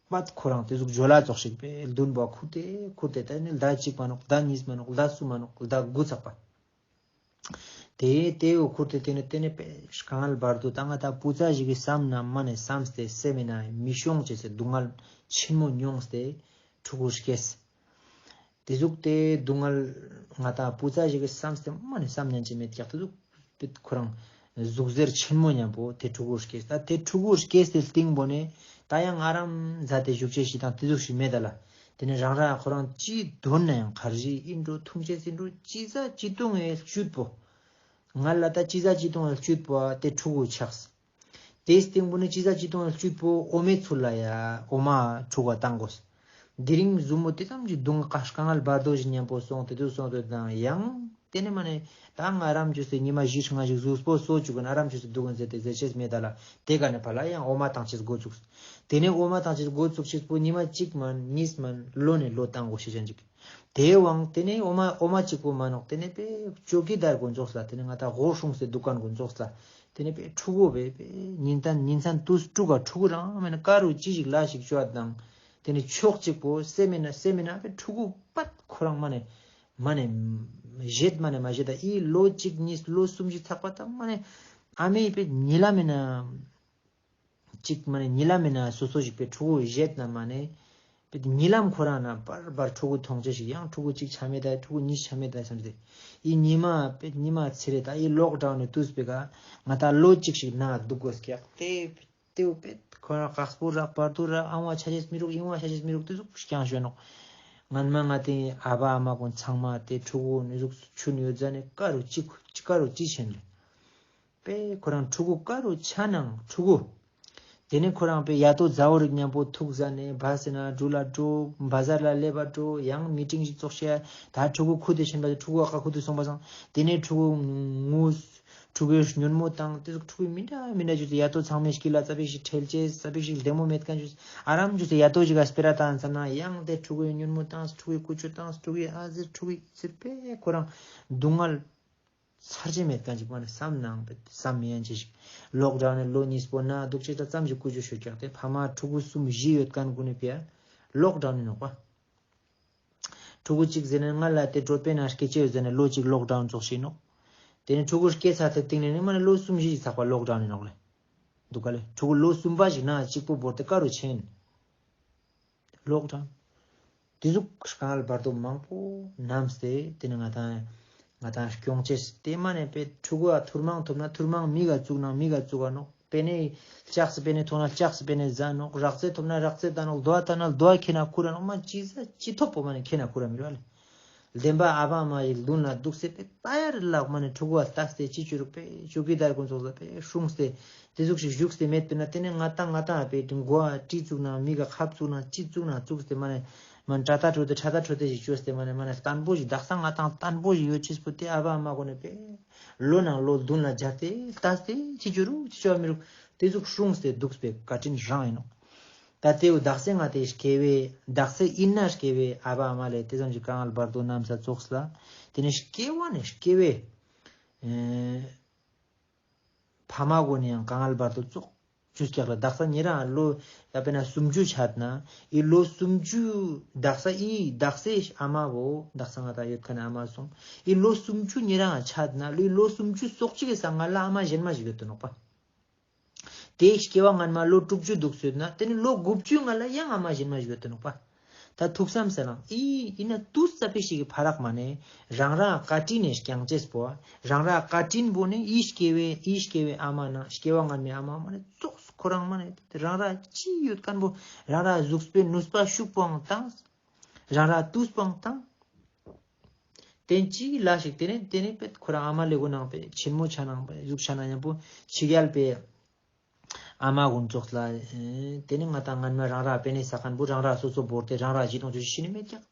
པད་ཁོ་རང་དེ་ཟུག་ཇོ་ལ་ཙོགས་ཤིག་པེད་ཨིལ་བདུན་པོ་ཨ་ཁུར་ཏེ་ཁུར་ཏེ་ད་ནི་ཟླ་གཅིག་མ་ནོག་ཟླ་གཉིས་མ་ནོག་ཟླ་གསུམ་མ་ནོག་ཟླ་དགུ་ཚག་པ། དེ་དེ་བོ་ཁུར་ཏེ་དེ་ནེ་དེ་ནེ་པེ་དཀའ་ངལ་བར་དོ་ད་ང་དང་བུ་ཚ་ཞིག་གི་བསམ་ན་མ་ནེ་བསམ་སྟེ་སེམས་མེད་ན་མི་ཤོང་ཅེས་སི་སྡུག་བསྔལ་ཆེན་མོ་མྱོང་སྟེ་ཕྲུ་གུ་སྐྱེས། དེ་ཟུག་དེ་སྡུག་བསྔལ་ང་དང་བུ་ཚ་ཞིག་གི་བསམ་སྟེ་མ་ནེ་བསམ་ཉན་ཅེས་མེད་ཀྱག་དེ་ཟུག་པེ་ཁོ་རང་ ཟུག་གཟེར་ཆེན་མོ་ཉམ་པོ་ཏེ་ཕྲུ་གུ་སྐྱེས། ཏ་ཏེ་ཕྲུ་གུ་སྐྱེས་ཏེ་སྟིང་པོ་ནེ་ཏ་ཡང་ང་རམ་ཛད་དེ་ཞུགས་ཅེས་ཤིག་དང་ཏེ་ཟུག་ཤིག་མེད་ད་ལ། ཏེ་ནེ་རང་རང་ཁོ་རང་ཅི་དོན་ན་ཡང་ཁར་ཇི་ཨིན་འགྲོ་ཐུང་ཅེས་ཨིན་འགྲོ་ཅི་ཟ་ཅི་ཐུང་ངི་ལྕུད་པོ། ང་ལ་ཏ་ཅི་ཟ་ཅི་ཐུང་ངི་ལྕུད་པོ་ཏེ་ཕྲུ་གུ་ཆགས། ཏེ་སྟིང་པོ་ནེ་ཅི་ཟ་ཅི་ཐུང་ངི་ལྕུད་པོ་འོ་མའི་ཚུལ་ལ་ཡ་འོ་མ་ཕྲུ་གུ་ཏང་གོས། དེ་རིང་ཟུ་མོ་ཏེ་ཙམ་གྱི་སྡུག་བསྔལ་དཀའ་ངལ་བར་དོ་ཞིག་ཉམ་པོ་སོང་ཏེ་དུ་སོང་ཏེ་དང་ཡང་ཏེ་ནེ་མ་ནེ་ཏ་ང་རམ་ཅོས་ཏེ་ཉི་མ་བཞི་ལྔ་ཞིག་གཟུགས་པོ་སོ་ཅུག་གིན་ཨ་རམ་ཅོས་ཏེ་དུག་གིན་ཟེར་ཏེ་ཟེར་ཅེས་མེད་ད་ལ། ཏེ་ཀ་ནེ་ཕར་ལ་ཡང་འོ་མ་ཏང་ཅེས་གོ་ཚུགས། ཏེ་ནེ་འོ་མ་ཏང་ཅེས་གོ་ཚུགས་ཅེས་པོ་ཉི་མ་ཅིག་མན་ཉིས་མན་ལོ་ནེ་ལོ་ཏང་གོས་ཤེས་ཅན་ཅིག་ཏེ་བང་ཏེ་ནེ་འོ་མ་འོ་མ་ཅིག་པོ་མ་ནོག་ཏེ་ནེ་པེ་ཅོ་ཀི་དར་གུན་ཙོགས་ལ་ཏེ་ནེ་ང་ཏ་གོ་སྲུངས་ཏེ་དུག་ཁན་གུན་ཙོགས་ལ་ཏེ་ནེ་པེ་ཕྲུ་གུ་པེ་པེ་ཉིན་ཐན་ཉིན་ཐན་ཏུས་དྲུག་ག་ཕྲུ་གུ་རང་མེན་ན་ཀ་རུ་ཅི་ཞིག་ལ་ཞིག་ཅོ་ཨ་དང་ཏེ་ནེ་ཕྱོགས་ཅིག་པོ་སེ་མེན་ན་སེ་མེན་ན་པེ་ཕྲུ་གུ་པད་ཁོ་རང་མ་ནེ་མ་ནེ་ཞེད་མ་ནེ་མ་ཞེད་ད་ཨི་ལོ་ཅིག་ཉིས་ལོ་སུམ་ཞིག་ཚག་པ་དང་མ་ནེ་ཨ་མེ་པེ་ཉི་ལ་མེན་ན། ཅིག་མ་ནེ་ཉི་ལམ་མེན་ན་སོ་སོ་ཞིག་པེ་ཕྲུ་གུ་བཞེད་ན་མ་ནེ། པེ་ཉི་ལམ་ཁོ་རང་ན་བར་བར་ཕྲུ་གུ་ཐོང་ཅེས་ཤིག་ཡང་ཕྲུ་གུ་ཅིག་ཆ་མེད་ད་ཕྲུ་གུ་ཉིས་ཆ་མེད་ད་སམ་སྟེ། ཨི་ཉི་མ་པེ་ཉི་མ་ཚེ་རེ་ད་ཨི་ལོག་ཌའུན་ནི་ཏུས་པེ་ཀ་ང་ཏ་ལོ་ཅིག་ཞིག་ན་དུག་གོས་ཀྱག་ཏེ། ཏེའུ་པེ་ཁོ་རང་ཁག་སྤོ་རག་བར་དུ་རག་ཨང་བ་ཆ་ཅེས་མི་རུག་ཨིང་བ་ཆ་ཅེས་མི་རུག་ཏེ་ཟུག་རྐྱང་ཞོན་ནོག་ངན་མ་ང་ཏེ་ཨ་བ་ཨ་མ་གུན་ཚང་མ་ཏེ་ཕྲུ་གུ་ནི་ཟུག་ཆུན་ཡོད་ཟ་ནེ་ཀ་རུ་ཅི་ཀ་རུ་ཅི་ཆེན་ལེ། པེ་ཁོ་རང་ཕྲུ་གུ་ཀ་རུ་ཆ་ནང་ཕྲུ་གུ། ཏེ་ནེ་ཁོ་རང་པེ་ཡ་ཏོ་ཛའོ་རིག་ཉམ་པོ་ཐུག་ཟ་ནེ་བ་སེ་ན་གྲུ་ལ་འགྲོ་བ་ཟར་ལ་ལེབ་བ་འགྲོ་ཡང་མི་ཊིང་ཞིག་ཙོགས་ཤེ་ད་ཕྲུ་གུ་ཁུ་ཏེ་ཆེན་པ་ཕྲུ་གུ་ཨ་ཀ་ཁུ་ཏེ་སོང་པ་སང་ཏེ་ནེ་ཕྲུ་གུ་ངུས་ཕྲུ་གུའི་ཉོན་མོ་དང་ཏེ་ཟུག་ཕྲུ་གུའི་མི་འདྲ་མི་འདྲ་ཅོས་ཏེ་ཡ་ཏོ་ཚང་མའི་དཀྱིལ་ལ་ཙ་པིག་ཞིག་ཁྲེལ་ཅེས་ཙ་པིག་ཞིག་ལྡེ་མོ་མེད་ཁན་ཅོས་ཨ་རམ་ཅོས་ཏེ་ཡ་ཏོ་ཞིག་ག་སྤེ་ར་ཏང་སམ་ན་ཡང་ཏེ་ཕྲུ་གུའི་ཉོན་མོ་དང་ཕྲུ་གུའི་ཀུ་ཅོ་དང་ཕྲུ་གུའི་ཨ་ཟེར་ཕྲུ་གུའི་ཟེར་པེ་ཁོ་རང་སྡུག་བསྔལ། ཚར་ཅེས་མེད་ཁན་ཅིག་མ་ནེ་སམ་ནང་པེ་སམ་མི་ཡན་ཅེས་ཤིག་ལོག་ཌའུན་ནི་ལོ་ཉིས་པོ་ན་དུག་ཅེས་ད་ཙམ་ཞིག་ཀུ་ཅོ་ཤོད་ཀྱག་ཏེ་ཕ་མ་ཕྲུ་གུ་སུམ་བཞི་ཡོད་ཁན་གུན་ནི་ཕི་ཡ་ལོག་ཌའུན་ནི་ནོག་པ། ཕྲུ་གུ་ཅིག་ཟེར་ནེ་ང་ལ་ཏེ་གྲོད་པེ་ན་སྐྱེ་ཅེས་ཡོད་ཟེར་ནེ་ལོ་ཅིག་ལོག་ཌའུན་ཙོགས་ཤིག་ནོག་ཏེ་ནེ་ཕྲུ་གུ་སྐྱེ་ཚར་ཏེ་སྟིང་ནེ་ནི་མ་ནེ་ལོ་སུམ་བཞི་ཞིག་ཚག་པ་ལོག་ཌའུན་ནི་ནོག་ལེ། དུག་ག་ལེ། ཕྲུ་གུ་ལོ་སུམ་པ་ཞིག་ན་ཅིག་པོ་བོར་ཏེ་ཀ་རུ་ཆེན། ལོག་ཌའུན། ཏེ་ཟུག་དཀའ་ངལ་བར་དོ་མང་པོ་ནམས་ཏེ་ཏེ་ནེ་ང་ཏང་ང་ཏང་སྐྱོང་ཅེས་ཏེ་མ་ནེ་པེ་ཕྲུ་གུ་ཨ་ཐུར་མང་ཐོབ་ན་ཐུར་མང་མིག་ག་བཙུགས་ན་མིག་ག་བཙུགས་ག་ནོག་པེ་ནེ་ལྕགས་སི་པེ་ནེ་ཐོང་ན་ལྕགས་སི་པེ་ནེ་ཟ་ནོག་རག་རྩེ་ཐོབ་ན་རག་རྩེ་ད་ནོག་རྡོ་ཨ་ད་ན་རྡོ་ཨ་ཁེ་ན་ཁུ་ར་ནོག་མ་ཅི་ཟ་ཅི་ཐོབ་པོ་མ་ནེ་ཁེ་ན་ཁུ་ར་མི་རུ་ཨ་ལེ། བདེན་པ་ཨ་བ་མ་ཡི་ལུན་ལ་དུག་སེ་པེ་ཏ་ཡར་ལག་མ་ནེ་ཕྲུ་གུ་ཨ་ལྟ་སྟེ་ཅི་ཅུ་རུག་པེ་ཅུ་ཀི་དར་གུན་ཙོགས་ལ་པེ་སྲུང་སྟེ་ཏེ་ཟུག་ཞིག་བཞུགས་ཏེ་མེད་པེ་ན་ཏེ་ནེ་ང་ཏང་ང་ཏང་པེ་མགོ་ཨ་གྲི་བཙུགས་ན་མིག་ག་ཁབ་བཙུགས་ན་ཅི་བཙུགས་ན་བཙུགས་ཏེ་མ་ནེ་མ་ནེ་ཏྲ་ཏ་ཁྲོ་ཏེ་ཏྲ་ཏ་ཁྲོ་ཏེ་ཞིག་ཅོས་ཏེ་མ་ནེ་མ་ནེ་བརྟན་པོ་ཞིག་དག་ས་ང་ཏང་བརྟན་པོ་ཞིག་ཡོད་ཅེས་པོ་ཏེ་ཨ་བ་ཨ་མ་གུན་ནི་པེ་ལོ་ནང་ལོ་བདུན་ལ་སྦྱར་ཏེ་ལྟ་སྟེ་ཅི་ཅོ་རུག་ཅི་ཅོ་མི་རུག་ཏེ་ཟུག་སྲུང་སྟེ་དུག་པེ་བཀའ་དྲིན་རང་ཨིན་ནོག་ད་ཏེའུ་དག་ས་ང་ཏེ་སྐྱེ་བེ་དག་ས་ཨིན་ན་སྐྱེ་བེ་ཨ་བ་ཨ་མ་ལེ་ཏེ་ཙམ་ཞིག་དཀའ་ངལ་བར་དོ་ནམས་ས་ཙོགས་ལ་ཏེ་ནེ་སྐྱེ་བ་ནེ་སྐྱེ་བེ་ཨེ་ཕ་མ་གུན་ནི་ཡང་དཀའ་ངལ་བར་དོ་ཙོགས་ཅུ་སྐྱག་ལ་དག་ས་ཉེ་རང་ལོ་ཡ་པེ་ན་སུམ་ཅུ་ཆད་ན་ཨི་ལོ་སུམ་ཅུ་དག་ས་ཨི་དག་ས་ཨ་མ་བོ་དག་ས་ང་ཏང་ཡོད་ཁན་ཨ་མ་སོང་ཨི་ལོ་སུམ་ཅུ་ཉེ་རང་ཆད་ན་ལོ་ཨི་ལོ་སུམ་ཅུ་སོག་ཅིག་གི་ས་ང་ལ་ཨ་མ་ཞན་མ་ཞིག་ཡོད་དོ་ནོག་པ། ཏེ་སྐྱེ་བ་སྔན་མ་ལོ་དྲུག་ཅུ་དུག་སོད་ན་ཏེ་ནེ་ལོ་དགུ་བཅུ་ང་ལ་ཡང་ཨ་མ་ཞན་མ་ཞིག་ཡོད་དོ་ནོག་པ། ད་ཐུགས་བསམ་ས་ལང་ཨི་ཨི་ན་ཏུས་ཙ་པིག་ཞིག་གི་ཕ་རག་མ་ནེ་རང་རང་བཀའ་དྲིན་ནེ་སྐྱང་ཅེས་པོ་རང་རང་བཀའ་དྲིན་པོ་ནེ་ཨི་སྐྱེ་བེ་ཨི་སྐྱེ་བེ་ཨ་མ་ན་སྐྱེ་བ་སྔན་མེ་ཨ་མ་མ་ནེ་ཙོགས་ཁོ་རང་མ་ནེ་རང་རང་ཅི་ཡོད་ཁན་པོ་རང་རང་གཟུགས་པོའི་ནུས་པ་ཤུགས་པོའང་ཏང་རང་རང་ཏུས་པོའང་ཏང་། ཏེན་ཅིག་ལ་ཞིག་ཏེ་ནེ་ཏེ་ནེ་པེ་ཁོ་རང་ཨ་མ་ལེ་གོ་ནང་པེ་ཆེན་མོ་ཆ་ནང་པེ་ཟུག་ཆ་ན་ཉམ་པོ་ཕྱི་རྒྱལ་པེ་ཨ་མ་གུན་ཙོགས་ལ་ཨེ་ཏེ་ནེ་ང་ཏང་སྔན་མ་རང་ར་པེ་ནེ་ས་ཁན་པོ་རང་ར་སོ་སོ་བོར་ཏེ་རང་ར་ཅི་ཏོང་ཅོ་ཤི་ནི་མེད་ཀྱག་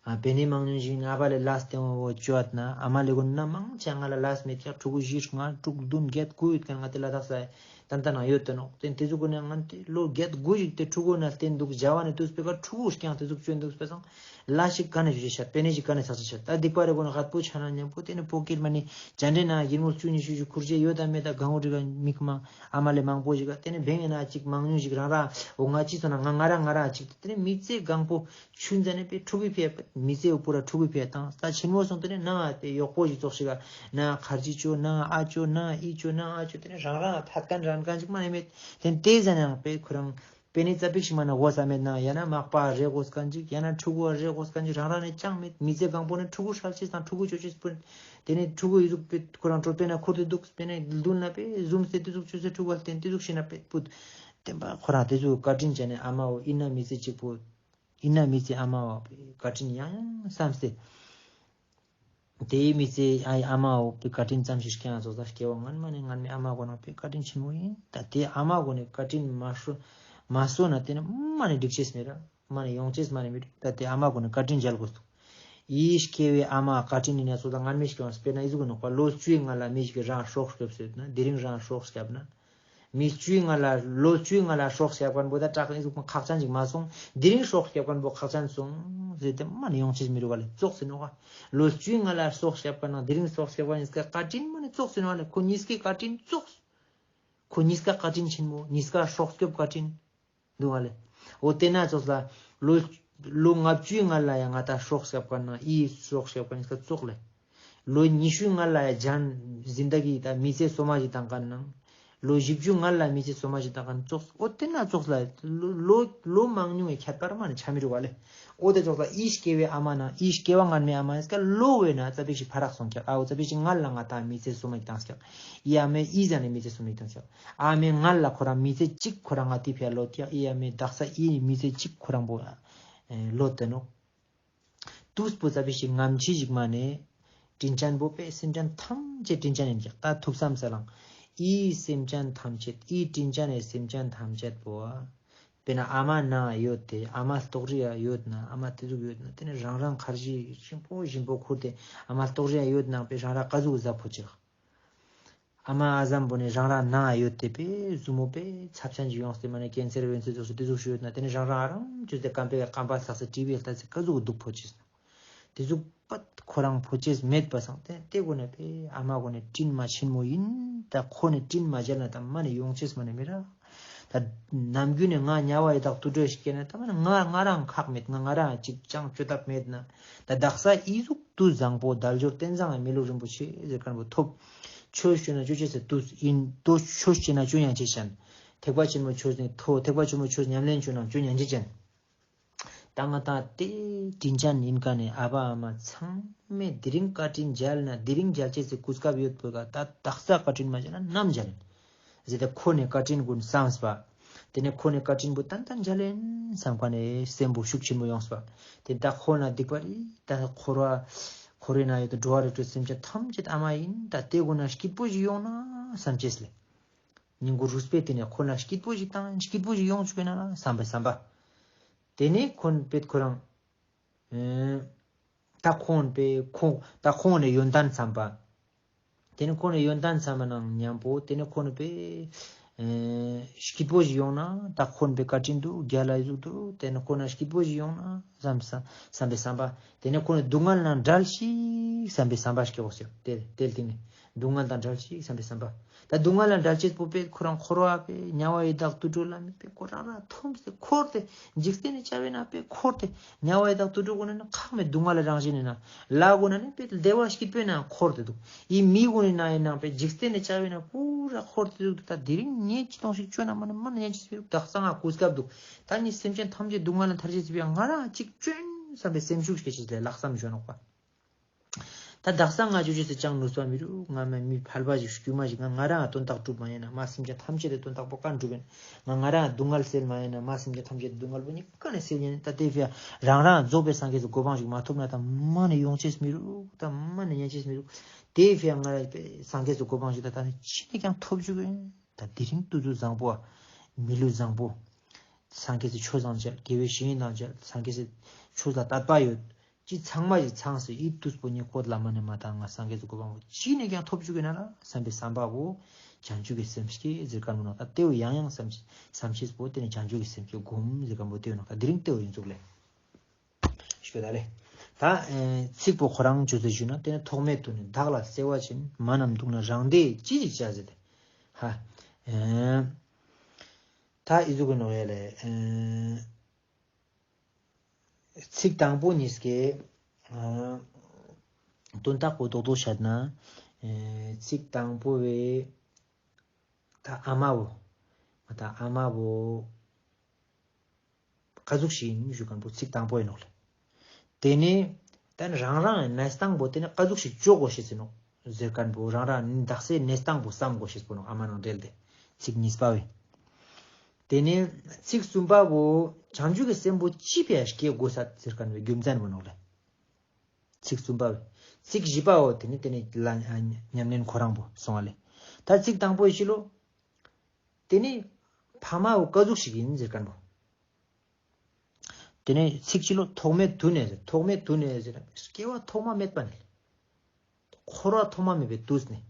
ཨ་པེ་ནེ་མང་ཉུང་ཞིག་ཨ་བ་ལེ་ལས་ཏེ་བོ་ཅོ་ཨད་ན་ཨ་མ་ལེ་གོ་ན་མང་ཆེ་ང་ལ་ལས་མེད་ཀྱག་ཕྲུ་གུ་བཞི་ལྔ་དྲུག་བདུན་བརྒྱད་དགུ་ཡོད་ཁན་ང་ཏེ་ལ་དྭགས་ས་ཏན་ཏན་ཡོད་དེ་ནོག་ཏེ་ཏེ་ཟུག་གུན་ནི་ང་ཏེ་ལོ་བརྒྱད་དགུ་ཞིག་ཏེ་ཕྲུ་གུ་ན་ཏེ་དུག་ཇ་བ་ནེ་ཏུས་པེ་ཀ་ཕྲུ་གུ་རྐྱང་ཏེ་ཟུག་ཅོ་ཨིན་དུག་པེ་སང་ལ་ཞིག་ག་ནེ་ཞུ་ཅེས་ཤད། པེ་ནེ་ཞིག་ག་ནེ་ཚག་ཅེས་ཤད། ད་སྡིག་པ་རེ་གོ་ན་ཧད་པོ་ཆ་ན་ཉམ་པོ་ཏེ་ནེ་པོ་ཀེད་མ་ནེ་ཅན་ཏེ་ན་ཡིན་མོ་ལྕུ་ཉི་ཤུ་ཞིག་ཁུར་ཅེས་ཡོད་ད་མེད་ད་གང་འོ་རི་ག་མིག་མ་ཨ་མ་ལེ་མང་པོ་ཞིག་ག་ཏེ་ནེ་བེང་ཡིན་ན་ཅིག་མང་ཉུང་ཞིག་རང་ར་འོ་ང་ཅི་སོང་ན་ང་ང་ར་ང་ར་ཅིག་ཏེ་ནེ་མི་ཚེ་གང་པོ་ཆུན་ཟ་ནེ་པེ་ཕྲུ་གུའི་ཕི་ཡ་མི་ཚེ་བོ་པུ་ར་ཕྲུ་གུའི་ཕི་ཡ་ཏང་ས་ཆེན་མོ་སོང་ཏེ་ནེ་ན་པེ་ཡོག་པོ་ཞིག་ཙོགས་ཤིག་ག་ན་ཁར་ཇི་ཅོ་ན་ཨ་ཅོ་ན་ཨི་ཅོ་ན་ཨ་ཅོ་ཏེ་ནེ་རང་རང་ཐད་ཁན་རང་ཁན་ཅིག་མ་ནེ་མེད་ཏེ་ཏེ་ཟ་ནེ་ཡང་པེ་ཁོ་རང་ པེ་ནེ་ཙ་པིག་ཤིག་མ་ན་གོ་ས་མེད་ན་ཡང་ན་མག་པ་རེ་གོ་སྐན་ཅིག་ཡང་ན་ཕྲུ་གུ་རེ་གོ་སྐན་ཅིག་རང་རང་ནེ་ཅང་མེད། མི་ཚེ་གང་པོ་ནེ་ཕྲུ་གུ་ཧྲལ་ཅེས་དང་ཕྲུ་གུ་ཅོ་ཅེས་པོ་དེ་ནེ་ཕྲུ་གུ་ཨི་ཟུག་པེ་ཁོ་རང་ཀྲོ་པེ་ན་ཁུར་ཏེ་དུག། པེ་ནེ་དུན་ན་པེ་ཟུམ་སྟེ་དེ་ཟུག་ཅོས་སེ་ཕྲུ་གུ་ལ་བསྟན་དེ་ཟུག་ཤེས་ན་པེ་པུད་བསྟན་པ་ཁོ་རང་དེ་ཟུག་བཀའ་དྲིན་ཅན་ནི་ཨ་མའོ་ཨིན་ན་མི་ཚེ་གཅིག་པོ་ཨིན་ན་མི་ཚེ་ཨ་མའོ་པེ་བཀའ་དྲིན་ཡང་ཡང་བསམ་སྟེ། དེའི་མི་ཚེ་ཨ་ཨ་མའོ་པེ་བཀའ་དྲིན་ཙམ་ཞིག་སྐྱེ་ང་ཚོ་ད་སྐྱེ་བ་སྔན་མ་ནེ་སྔན་མའི་ཨ་མ་གོ་ན་པེ་བཀའ་དྲིན་ཆེན་མོ་ཨིན། ད་དེ་ཨ་མ་གོ་ནེ་བཀའ་དྲིན་མ་སོ་མ་སོ་ན་དེ་ནེ་མ་ནེ་འགྲིག་ཅེས་མེད་ར། མ་ནེ་ཡོང་ཅེས་མ་ནེ་མི་འགྲིག། ད་དེ་ཨ་མ་གོ་ནེ་བཀའ་དྲིན་འཇལ་དགོས་སོ། ཨི་སྐྱེ་བའི་ཨ་མ་བཀའ་དྲིན་ཨིན་ན་ཚོ་ད་སྔན་མའི་སྐྱེ་བ་དཔེར་ན་ཨི་ཟུག་གི་ནོག་པ། ལོ་བཅུའི་སྔ་ལ་མི་ཞིག་གི་རང་སྲོག་སྐྱོབ་སོད་ན་དེ་རིང་རང་སྲོག་སྐྱབས་ན། མི་བཅུའི་སྔ་ལ་ལོ་བཅུའི་སྔ་ལ་སྲོག་སྐྱབས་མཁན་པོ་ད་དྲག་ཨི་ཟུག་ཁག་ཅན་ཅིག་མ་སོང་། དེ་རིང་སྲོག་སྐྱབས་མཁན་པོ་ཁག་ཅན་སོང་ཟེར་ཏེ་མ་ནེ་ཡོང་ཅེས་མི་རུག་ག་ལེ། ཙོགས་ཟེར་ནོག་ག། ལོ་བཅུའི་སྔ་ལ་སྲོག་སྐྱབས་མཁན་ནང་དེ་རིང་སྲོག་སྐྱབས་མཁན་ཉིས་ཀ་བཀའ་དྲིན་མ་ནེ་ཙོགས་ཟེར་ནོག་ག་ལེ། ཁོ་ཉིས་ཀའི་བཀའ་དྲིན་ཙོགས། ཁོ་ཉིས་ཀ་བཀའ་དྲིན་ཆེན་མོ། ཉིས་ཀ་སྲོག་སྐྱོབ་བཀའ་དྲིན་འདུག་ག་ལེ། འོ་དེ་ན་ཙོགས་ལ་ལོ་ལོ་ལྔ་བཅུའི་སྔ་ལ་ཡང་ང་ད་སྲོག་སྐྱབས་མཁན་ནང་ཨི་སྲོག་སྐྱབས་མཁན་ཉིས་ཀ་ཙོགས་ལེ། ལོ་ཉི་ཤུའི་སྔ་ལ་ཡ་ཇན་ཟིན་ད་གི་ད་མི་ཚེ་སོ་མ་ཞིག་བཏང་མཁན་ནང་། ལོ་བཞི་བཅུ་སྔ་ལ་མི་ཚེ་སོ་མ་ཞིག་བཏང་མཁན་ཙོགས། འོ་དེ་ན་ཙོགས་ལ་ལོ་ལོ་ལོ་མང་ཉུང་གི་ཁྱད་པར་མ་ནེ་ཆ་མི་རུག་ག་ལེ། འོ་དེ་ཙོགས་ལ་ཨི་སྐྱེ་བའི་ཨ་མ་ནང་ཨི་སྐྱེ་བ་སྔན་མའི་ཨ་མ་ཡིན་སྐྱ་ལོ་བས་ན་ཙ་པིག་ཞིག་ཕ་རག་སོང་ཀྱག། ཨ་འོ་ཙ་པིག་ཞིག་སྔ་ལ་ང་ད་མི་ཚེ་སོ་མ་ཞིག་བཏང་ཀྱག། ཨི་ཨ་མའི་ཨི་ཟ་ནེ་མི་ཚེ་སོ་མ་ཞིག་བཏང་ཀྱག། ཨ་མའི་སྔ་ལ་ཁོ་རང་མི་ཚེ་གཅིག་ཁོ་རང་ང་དེ་ཕི་ཡ་ལོ་ཀྱག། ཨི་ཨ་མའི་དག་ས་ཨི་མི་ཚེ་གཅིག་ཁོ་རང་པོ་ལོ་དེ་ནོག། དུས་པོ་ཙ་པིག་ཞིག་ངམ་ཆི་ཞིག་མ་ནེ། དྲིན་ཅན་པོ་པེ་སེམས་ཅན་ཐམས་ཅད་དྲིན་ཅན་ཡིན་ཀྱག། ད་ཐུགས་བསམ་ས་ལང་། ཨི་སེམས་ཅན་ཐམས་ཅད་ཨི་དྲིན་ཅན་ནི་སེམས་ཅན་ཐམས་ཅད་པོ། དཔེར་ན་ཨ་མ་ན་ཡོད་དེ་ཨ་མ་ལྟོགས་རི་ཡ་ཡོད་ན་ཨ་མ་དེ་ཟུག་ཡོད་ན་དེ་ནི་རང་རང་ཁར་ཇི་ཞིམ་པོ་ཞིམ་པོ་ཁུར་ཏེ་ཨ་མ་ལྟོགས་རི་ཡ་ཡོད་ན་པེ་རང་རང་ཀ་ཟུག་ཟ་ཕོད་ཅིག། ཨ་མ་ཨ་ཟམ་པོ་ནི་རང་རང་ན་ཡོད་དེ་པེ་ཟུ་མོ་པེ་ཚབས་ཆེན་ཞིག་ཡོངས་ཏེ་མ་ནེ་ཀེན་སར་བན་སི་ཙོགས་སུ་དེ་ཟུག་ཞིག་ཡོད་ན་དེ་ནི་རང་རང་ཨ་རམ་ཅོས་ཏེ་རྐང་པའི་རྐང་པ་ལྷག་སེ་ཊི་བི་ལྟ་སེ་ཀ་ཟུག་སྡུག་ཕོད་ཅེས་ན། དེ་ཟུག་པད་ཁོ་རང་ཕོད་ཅེས་མེད་པ་སང་སྟེ་དེ་གོ་ནེ་པེ་ཨ་མ་གོ་ནེ་དྲིན་མ་ཆེན་མོ་ཡིན། ད་ཁོ་ནེ་དྲིན་མ་འཇལ་ན་ད་མ་ནེ་ཡོང་ཅེས་མ་ནེ་མི་རག། ད་ནམ་རྒྱུན་ནེ་ང་དམྱལ་བ་ཡི་དྭགས་དུད་འགྲོ་ཞིག་སྐྱེས་ན་ད་མ་ནེ་ང་ང་རང་ཁག་མེད། ང་ང་རང་ཅིག་ཅང་ཅོ་ཐབས་མེད་ན། ད་དག་ས་ཨི་ཟུག་དུས་བཟང་པོ་དལ་འབྱོར་རྟེན་བཟང་ངི་མི་ལུས་རིན་པོ་ཆེ་ཟེར་མཁན་པོ་ཐོབ། ཆོས་ཞུ་ན་ཅོ་ཅེས་སི་དུས་ཡིན། དོ་ཆོས་བྱེད་ན་ཅོ་ཡང་ཅེས་ཅན། ཐེག་པ་ཆེན་མོ་ཆོས་ནི་ཐོ་ཐེག་པ་ཆེན་མོ་ཆོས་ཉམས་ལེན་ཅོ་ན་ཅོ་ཡང་ཅེས་ཅན། ད་ང་ད་དེ་དྲིན་ཅན་ཡིན་ཀ་ནེ་ཨ་བ་ཨ་མ་ཚང་མས་དེ་རིང་བཀའ་དྲིན་འཇལ་ན་དེ་རིང་འཇལ་ཅེས་སི་གོ་སྐབས་ཡོད་པོ་ག་ད་དག་ས་བཀའ་དྲིན་མ་འཇལ་ན་ནམ་འཇལ་ཡིན་ཟེར་ཏེ་ཁོ་ནེ་བཀའ་དྲིན་ཀུན་བསམས་པ། དེ་ནེ་ཁོ་ནེ་བཀའ་དྲིན་པོ་ཏན་ཏན་འཇལ་ཡིན་བསམ་ཀ་ནེ་སེམས་པོ་ཤུགས་ཆེན་པོ་ཡོངས་པ། དེ་ད་ཁོ་ན་སྡིག་པ་རེ་ད་འཁོར་བ་འཁོར་བའི་ནང་ཡོད་དེ་འགྲོ་བ་རིགས་དྲུག་སེམས་ཅན་ཐམས་ཅད་ཨ་མ་ཡིན། ད་དེ་གོ་ན་སྐྱིད་པོ་ཞིག་ཡོང་ན་བསམ་ཅེས་ལེ། ཉིན་གུང་རུས་པའི་སྟེང་ནེ་ཁོ་ན་སྐྱིད་པོ་ཞིག་བཏང་སྐྱིད་པོ་ཞིག་ཡོང་ཅུག་གི་ན་ལ་བསམ་པའི་བསམ་པ། དེ་ནེ་ཁོང་པེ་ཁོ་རང་ཨེ་ད་ཁོང་པེ་ཁོང་ད་ཁོང་ནེ་ཡོན་ཏན་བསམ་པ། དེ་ནེ་ཁོང་ནེ་ཡོན་ཏན་བསམ་པ་ནང་མཉམ་པོ་དེ་ནེ་ཁོང་ནེ་པེ་ཨེ་སྐྱིད་པོ་ཞིག་ཡོང་ན་ད་ཁོང་པེ་བཀའ་དྲིན་འདུག་རྒྱལ་ལ་ཡི་ཟུག་འདུག་དེ་ནེ་ཁོང་ན་སྐྱིད་པོ་ཞིག་ཡོང་ན་བསམ་བསམ་བསམ་པའི་བསམ་པ། དེ་ནེ་ཁོང་ནེ་སྡུག་བསྔལ་ནང་བྲལ་ཞིག་བསམ་པའི་བསམ་པ་སྐྱེ་བོ་ཟེར་དེ་དེ་སྟེང་ནེ་སྡུག་བསྔལ་དང་བྲལ་ཞིག་བསམ་པའི་བསམ་པ། ད་སྡུག་བསྔལ་ལ་འདྲ་ཅེས་པོ་པེ་ཁོ་རང་འཁོར་བ་པེ་དམྱལ་བ་ཡི་དྭགས་དུད་འགྲོ་ལ་མི་པེ་ཁོ་རང་རང་འཐོམས་ཏེ་འཁོར་ཏེ་འཇིག་རྟེན་ནི་བྱ་བའི་ནང་པེ་འཁོར་ཏེ་དམྱལ་བ་ཡི་དྭགས་དུད་འགྲོ་གུན་ནི་ཁག་མེད་སྡུག་བསྔལ་ལ་རང་བཞིན་ནི་ན་ལ་གུན་ནི་པེ་བདེ་བ་སྐྱིད་པོའི་ནང་འཁོར་ཏེ་འདུག། ཨི་མི་གུན་ནི་ནང་ཡིན་ནང་པེ་འཇིག་རྟེན་ནི་བྱ་བའི་ནང་པུ་ར་འཁོར་ཏེ་འདུག། ད་དེ་རིང་ངས་ཅི་ཏོང་ཞིག་བཅོས་ན་མ་ནི་མ་ནི་ཉན་ཅེས་མི་རུག། དག་ས་ང་གོ་སྐབས་འདུག། ད་ནི་སེམས་ཅན་ཐམས་ཅད་སྡུག་བསྔལ་ལ་ཐར་ཅེས་སི་ཕི་ཡ་ང་རང་ཅིག་བཅོན་བསམ་པའི་སེམས་ཤུགས་སྐྱེ་ཅེས་ལ་ལྷག་བསམ་ཞུ་ནོག་པ། ད་དག་ས་ང་ཅོ་ཅེས་སི་ཅང་ནུས་པ་མི་རུག། ང་མ་མི་ཕལ་པ་ཞིག་དཀྱུས་མ་ཞིག་ང་ང་རང་དོན་དག་སྒྲུབ་མ་ཡིན་ན་མ་སེམས་ཅན་ཐམས་ཅད་དེ་དོན་དག་པོ་ག་འགྲུབ་ཡིན། ང་ང་རང་སྡུག་བསྔལ་སེལ་མ་ཡིན་ན་མ་སེམས་ཅན་ཐམས་ཅད་དེ་སྡུག་བསྔལ་པོ་ཉིད་ཀ་ནས་སེལ་ཡིན། ད་དེ་ཕི་ཡ་རང་རང་རྫོགས་པའི་སངས་རྒྱས་སི་གོ་འཕང་ཞིག་མ་ཐོབ་ན་ད་མ་ནི་ཡོང་ཅེས་མི་རུག། ད་མ་ནི་ཉན་ཅེས་མི་རུག། དེ་ཕི་ཡ་ང་རང་སངས་རྒྱས་སི་གོ་འཕང་ཞིག་ད་ད་ནི་ཅི་ནས་ཀྱང་ཐོབ་བཅུག་གི་ཡིན། ད་དེ་རིང་དུས་ཚོད་བཟང་པོ་མི་ལུས་བཟང་པོ། སངས་རྒྱས་སི་ཆོས་དང་མཇལ། དགེ་བའི་བཤེས་གཉེན་དང་མཇལ། སངས་རྒྱས་སི་ཆོས་ལ་དད་པ་ཡོད། ཅི་ཚང་མ་ཞིག་ཚང་སོ་ཡི་དུས་པོ་ཉི་ཁོད་ལ་མ་ནེ་མ་ད་ང་སངས་རྒྱས་སི་གོ་འཕང་པོ་ཅི་ནས་ཀྱང་ཐོབ་བཅུག་གི་ན་ལ་བསམ་པའི་བསམ་པ་བོ་བྱང་ཆུབ་ཀྱི་སེམས་བསྐྱེད་ཟེར་མཁན་པོ་ནོག། ད་དེ་བོ་ཡང་ཡང་བསམ་བསམ་ཤེས་པོ་དེ་ནི་བྱང་ཆུབ་ཀྱི་སེམས་བསྐྱེད་སྒོམ་ཟེར་མཁན་པོ་དེ་བོ་ནོག། ད་དེ་རིང་དེ་བོ་ཡིན་ཚུགས་ལེ། ཞུ་ད་ལེ། ད་ཚིག་པོ་ཁོ་རང་ཅོས་ཏེ་ཞུ་ན་དེ་ནི་ཐོག་མེད་དུ་ནི་བདག་ལ་བརྩེ་བ་ཅན། མ་རྣམས་སྡུག་ན་རང་བདེ་ཅི་ཞིག་བྱ་ཟེར་ཏེ། ཧ། ད་ཨི་ཟུག་གི་ནོག་ཡ་ལེ། ཚིག་དང་པོ་གཉིས་ཀའི་དོན་དག་པོ་རྡོག་རྡོག་བཤད་ན། ཚིག་དང་པོ་བའི་ད་ཨ་མ་བོ། ད་ཨ་མ་བོ། ཀ་ཟུག་ཞིག་ཨིན་ཞུ་ཁན་པོ་ཚིག་དང་པོ་ཨིན་ནོག་ལེ། ཏེ་ནེ་ཏན་རང་རང་གི་གནས་སྟངས་པོ་ཏེ་ནེ་ཀ་ཟུག་ཞིག་ཅོ་གོས་ཤེས་ཨིན་ནོག་ཟེར་ཁན་པོ་རང་རང་དག་སའི་གནས་སྟངས་པོ་སམ་གོས་ཤེས་པོ་ནོག་ཨ་མ་ནང་འབྲེལ་ཏེ་ཚིག་གཉིས་པ་བོ། ཏེ་ནེ་ཚིག་གསུམ་པ་བོ་བྱང་ཆུབ་ཀྱི་སེམས་པོ་ཅི་ཕི་ཡ་སྐྱེ་གོས་ས་ཟེར་ཁན་བོའི་རྒྱུ་མཚན་བོ་ནོག་ལེ། ཚིག་གསུམ་པ་བོ། ཚིག་བཞི་པ་བོ་ཏེ་ནེ་ཏེ་ནེ་ལ་ཉམས་ལེན་ཁོ་རང་པོ་སོང་བ་ལེ། ད་ཚིག་དང་པོའི་ཕྱི་ལོ། ཏེ་ནེ་ཕ་མ་བོ་ཀ་ཟུག་ཞིག་ཨིན་ཟེར་ཁན་བོ། ཏེ་ནེ་ཚིག་ཕྱི་ལོ་ཐོག་མེད་དུས་ནས་ཟེར་ཐོག་མེད་དུས་ནས་ཟེར་སྐྱེ་བ་ཐོག་མ་མེད་པ་ནས། འཁོར་བ་ཐོག་མ་མེད་པའི་དུས་ནས།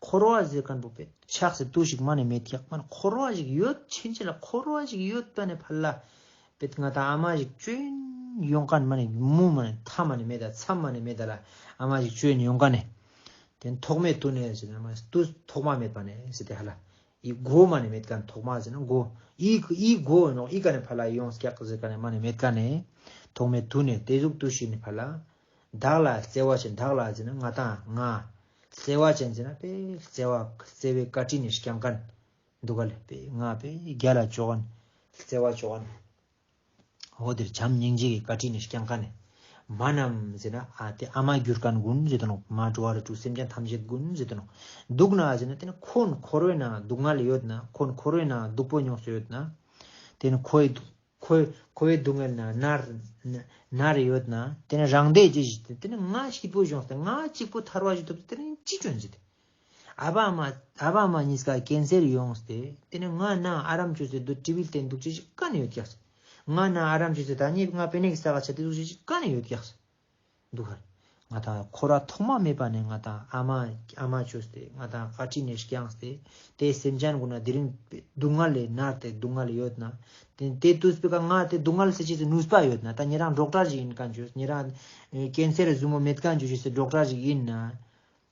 འཁོར་བ་ཟེར་ཁན་པོ་པེ་ཆགས་སེ་དུས་ཤིག་མ་ནེ་མེད་ཀྱག་མ་ནེ་འཁོར་བ་ཞིག་ཡོད་ཆེན་ཆེ་ལ་འཁོར་བ་ཞིག་ཡོད་པ་ནེ་ཕར་ལ། པེ་ང་དང་ཨ་མ་ཞིག་ཅོ་ཨིན་ཡོང་ཁན་མ་ནེ་མུ་མ་ནེ་ཐ་མ་ནེ་མེད་ད་མཚམས་མ་ནེ་མེད་ད་ལ་ཨ་མ་ཞིག་ཅོ་ཨིན་ཡོང་ཁན་ནེ། ཏེ་ཐོག་མེད་དུས་ནས་ཟེར་ན་མ་དུས་ཐོག་མ་མེད་པ་ནས་ཟེར་ཏེ་ཧ་ལ། ཨི་གོ་མ་ནེ་མེད་ཁན་ཐོག་མ་ཟེར་ན་གོ། ཨི་ཨི་གོ་ནོག་ཨི་ཀ་ནེ་ཕར་ལ་ཡོངས་ཀྱག་ཟེར་ཁན་ནེ་མ་ནེ་མེད་ཁན་ནེ། ཐོག་མེད་དུས་ནས་ཏེ་ཟུག་དུས་ཤིག་ནེ་ཕར་ལ། བདག་ལ་བརྩེ་བ་ཅན་བདག་ལ་ཟེར་ན་ང་དང་ང་། བརྩེ་བ་ཅན་ཟེར་ན་པེ་བརྩེ་བ་བརྩེ་བའི་བཀའ་དྲིན་ནེ་སྐྱངས་ཁན། འདུག་ག་ལེ་པེ་ང་པེ་རྒྱལ་ལ་ཅོ་ཁན། བརྩེ་བ་ཅོ་ཁན། འོ་དེར་བྱམས་སྙིང་རྗེ་གི་བཀའ་དྲིན་ནེ་སྐྱངས་ཁན་ནེ། མ་ནམ་ཟེར་ན་ཨ་ཏེ་ཨ་མ་གྱུར་ཁན་གུན་ཟེར་ཏེ་ནོག་མ་འགྲོ་བ་རིགས་དྲུག་སེམས་ཅན་ཐམས་ཅད་གུན་ཟེར་ཏེ་ནོག་འདུག་ན་ཟེར་ན་ཏེ་ནེ་ཁོ་འཁོར་བའི་ནང་སྡུག་བསྔལ་ཡོད་ན་ཁོ་འཁོར་བའི་ནང་སྡུག་པོ་མྱོང་སེ་ཡོད་ན། ཏེ་ནེ་ཁོའི་ཁོའི་ཁོའི་སྡུག་བསྔལ་ན་མནར་མནར་ཡོད་ན་ཏེ་ནེ་རང་བདེ་ཅི་ཞིག་ཏེ་ནེ་ང་སྐྱིད་པོ་བྱུང་སྟེ་ང་གཅིག་པོ་ཐར་བ་ཞིག་ཐོབ་སྟེ་ཏེ་ནེ་ཅི་ཅོ་ཨིན་ཟེར་ཏེ། ཨ་བ་ཨ་མ་ཨ་བ་ཨ་མ་གཉིས་ཀ་ཀེན་སར་ཡོངས་ཏེ་ཏེ་ནེ་ང་ན་ཨ་རམ་ཅོས་ཏེ་དུ་ཊི་བི་ལྟན་དུག་ཅེས་ཞིག་ཀ་ནེ་ཡོད་ཀྱག་ཟེར། ང་ན་ཨ་རམ་ཅོས་ཏེ་ད་ནི་ང་པེ་ནེ་གི་ས་ག་ཆ་ཏེ་དུག་ཅེས་ཞིག་ཀ་ནེ་ཡོད་ཀྱག་ཟེར། འདུག་ག་ལེ། ང་དང་འཁོར་བ་ཐོག་མ་མེད་པ་ནེ་ང་དང་ཨ་མ་ཨ་མ་ཅོས་ཏེ་ང་དང་བཀའ་དྲིན་ནེ་སྐྱངས་ཏེ་ཏེ་སེམས་ཅན་གུན་ན་དེ་རིང་སྡུག་བསྔལ་ལས་མནར་ཏེ་སྡུག་བསྔལ་ཡོད་ན་ཏེ་ཏེ་དུས་པེ་ཀ་ང་ཏེ་སྡུག་བསྔལ་སེ་ཅེས་སི་ནུས་པ་ཡོད་ན་ད་ཉེ་རང་ཌོག་ཊར་ཞིག་ཨིན་ཁན་ཅོས་ཉེ་རང་ཀེན་སར་ཟུ་མོ་མེད་ཁན་ཅོས་ཅེས་སི་ཌོག་ཊར་ཞིག་ཨིན་ན།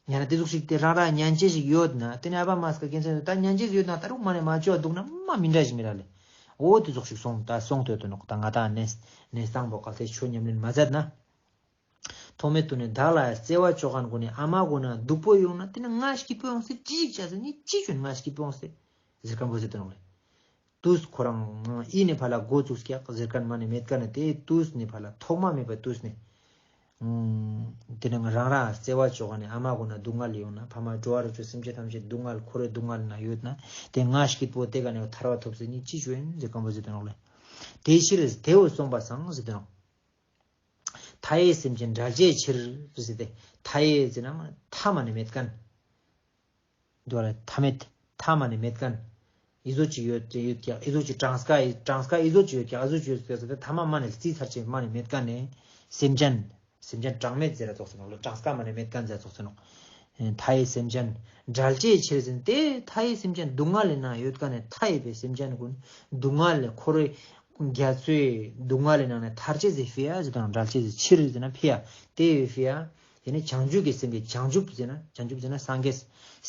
ཡང་ན་ཏེ་ཟུག་ཞིག་ཏེ་རང་རང་ཉན་ཅེས་ཞིག་ཡོད་ན་ཏེ་ནེ་ཨ་བ་ཨ་མ་སྐ་ཀེན་སར་ད་ཉན་ཅེས་ཡོད་ན་ད་རུང་མ་ནེ་མ་ཅོ་འདུག་ན་མ་མི་འདྲ་ཞིག་མི་ར་ལེ། འོ་ཏེ་ཟུག་ཞིག་སོང་ད་སོང་ཏེ་ཡོད་དོ་ནོག་ད་ང་དང་གནས་གནས་སྟངས་པོ་གལ་ཏེ་ཆོས་ཉམས་ལེན་མ་མཛད་ན། ཐོག་མེད་དུས་ནས་བདག་ལ་བརྩེ་བ་ཅོ་ཁན་གུན་ནི་ཨ་མ་གུན་ན་སྡུག་པོ་ཡོང་ན་ཏེ་ནེ་ང་སྐྱིད་པོ་ཡོང་སེ་ཅི་ཞིག་ཅོ་ཟེར་ནི་ཅི་ཅོ་ང་སྐྱིད་པོ་ཡོང་སེ་ཟེར་ཁན་བོ་ཟེར་དོ་ནོག་ལེ། དུས་ཁོ་རང་ཨི་ནེ་ཕར་ལ་འགོ་བཙུགས་ཀྱག་ཟེར་ཁན་མ་ནེ་མེད་ཁན་ནི་ཏེ་དུས་ནེ་ཕར་ལ་ཐོག་མ་མེད་པ་དུས་ནེ། ཨུམ། ཏེ་ནེ་རང་རང་བརྩེ་བ་ཅོ་ཁན་ནི་ཨ་མ་གུན་ན་སྡུག་བསྔལ་ཡོང་ན་ཕ་མ་འགྲོ་བ་རིགས་དྲུག་སེམས་ཅན་ཐམས་ཅད་སྡུག་བསྔལ་འཁོར་བའི་སྡུག་བསྔལ་ན་ཡོད་ན་ཏེ་ང་སྐྱིད་པོ་ཏེ་ག་ནེ་ཐར་བ་ཐོབ་སེ་ནི་ཅི་ཅོ་ཨིན་ཟེར་ཁན་བོ་ཟེར་དོ་ནོག་ལེ། དེའི་ཕྱིར་དེ་བོ་གསུངས་པ་སང་ཟེར་དོ་ནོག་མཐའ་ཡས་སེམས་ཅན་བསྒྲལ་བྱའི་ཕྱིར་ཟེར་ཏེ། མཐའ་ཡས་ཟེར་ན་མཐའ་མ་ནེ་མེད་ཁན། འདུག་ལེ་མཐའ་མེད་མཐའ་མ་ནེ་མེད་ཁན། ཨི་ཟོ་ཅིག་ཡོད་ཡོད་ཀྱག་ཨི་ཟོ་ཅིག་གྲངས་ཀ་གྲངས་ཀ་ཨི་ཟོ་ཅིག་ཡོད་ཀྱག་ཨི་ཟོ་ཅིག་ཡོད་ཀྱག་ཟེར་ཏེ་མཐའ་མ་མ་ནེ་རྩིས་ཚར་ཅེས་མ་ནེ་མེད་ཁན་ནི་སེམས་ཅན། སེམས་ཅན་གྲངས་མེད་ཟེར་ར་ཙོགས་སེ་ནོག་ལེ་གྲངས་ཀ་མ་ནེ་མེད་ཁན་ཟེར་ར་ཙོགས་སེ་ནོག་མཐའ་ཡས་སེམས་ཅན་བསྒྲལ་བྱའི་ཕྱིར་ཟེར་ཏེ་མཐའ་ཡས་སེམས་ཅན་སྡུག་བསྔལ་ལི་ནང་ཡོད་ཁན་ནི་མཐའ་ཡས་པའི་སེམས་ཅན་གུན་སྡུག་བསྔལ་ལས་འཁོར་བའི་རྒྱ་མཚོའི་སྡུག་བསྔལ་ལི་ནང་ནེ་ཐར་ཅེས་སི་ཕི་ཡ་ཟེར་དང་བསྒྲལ་ཅེས་སི་ཕྱིར་ཟེར་ན་ཕི་ཡ་ཏེ་ཡོད་ཕི་ཡ། ཏེ་ནེ་བྱང་ཆུབ་ཀྱི་སེམས་ཀྱི་བྱང་ཆུབ་ཟེར་ན་བྱང་ཆུབ་ཟེར་ན་སངས་རྒྱས་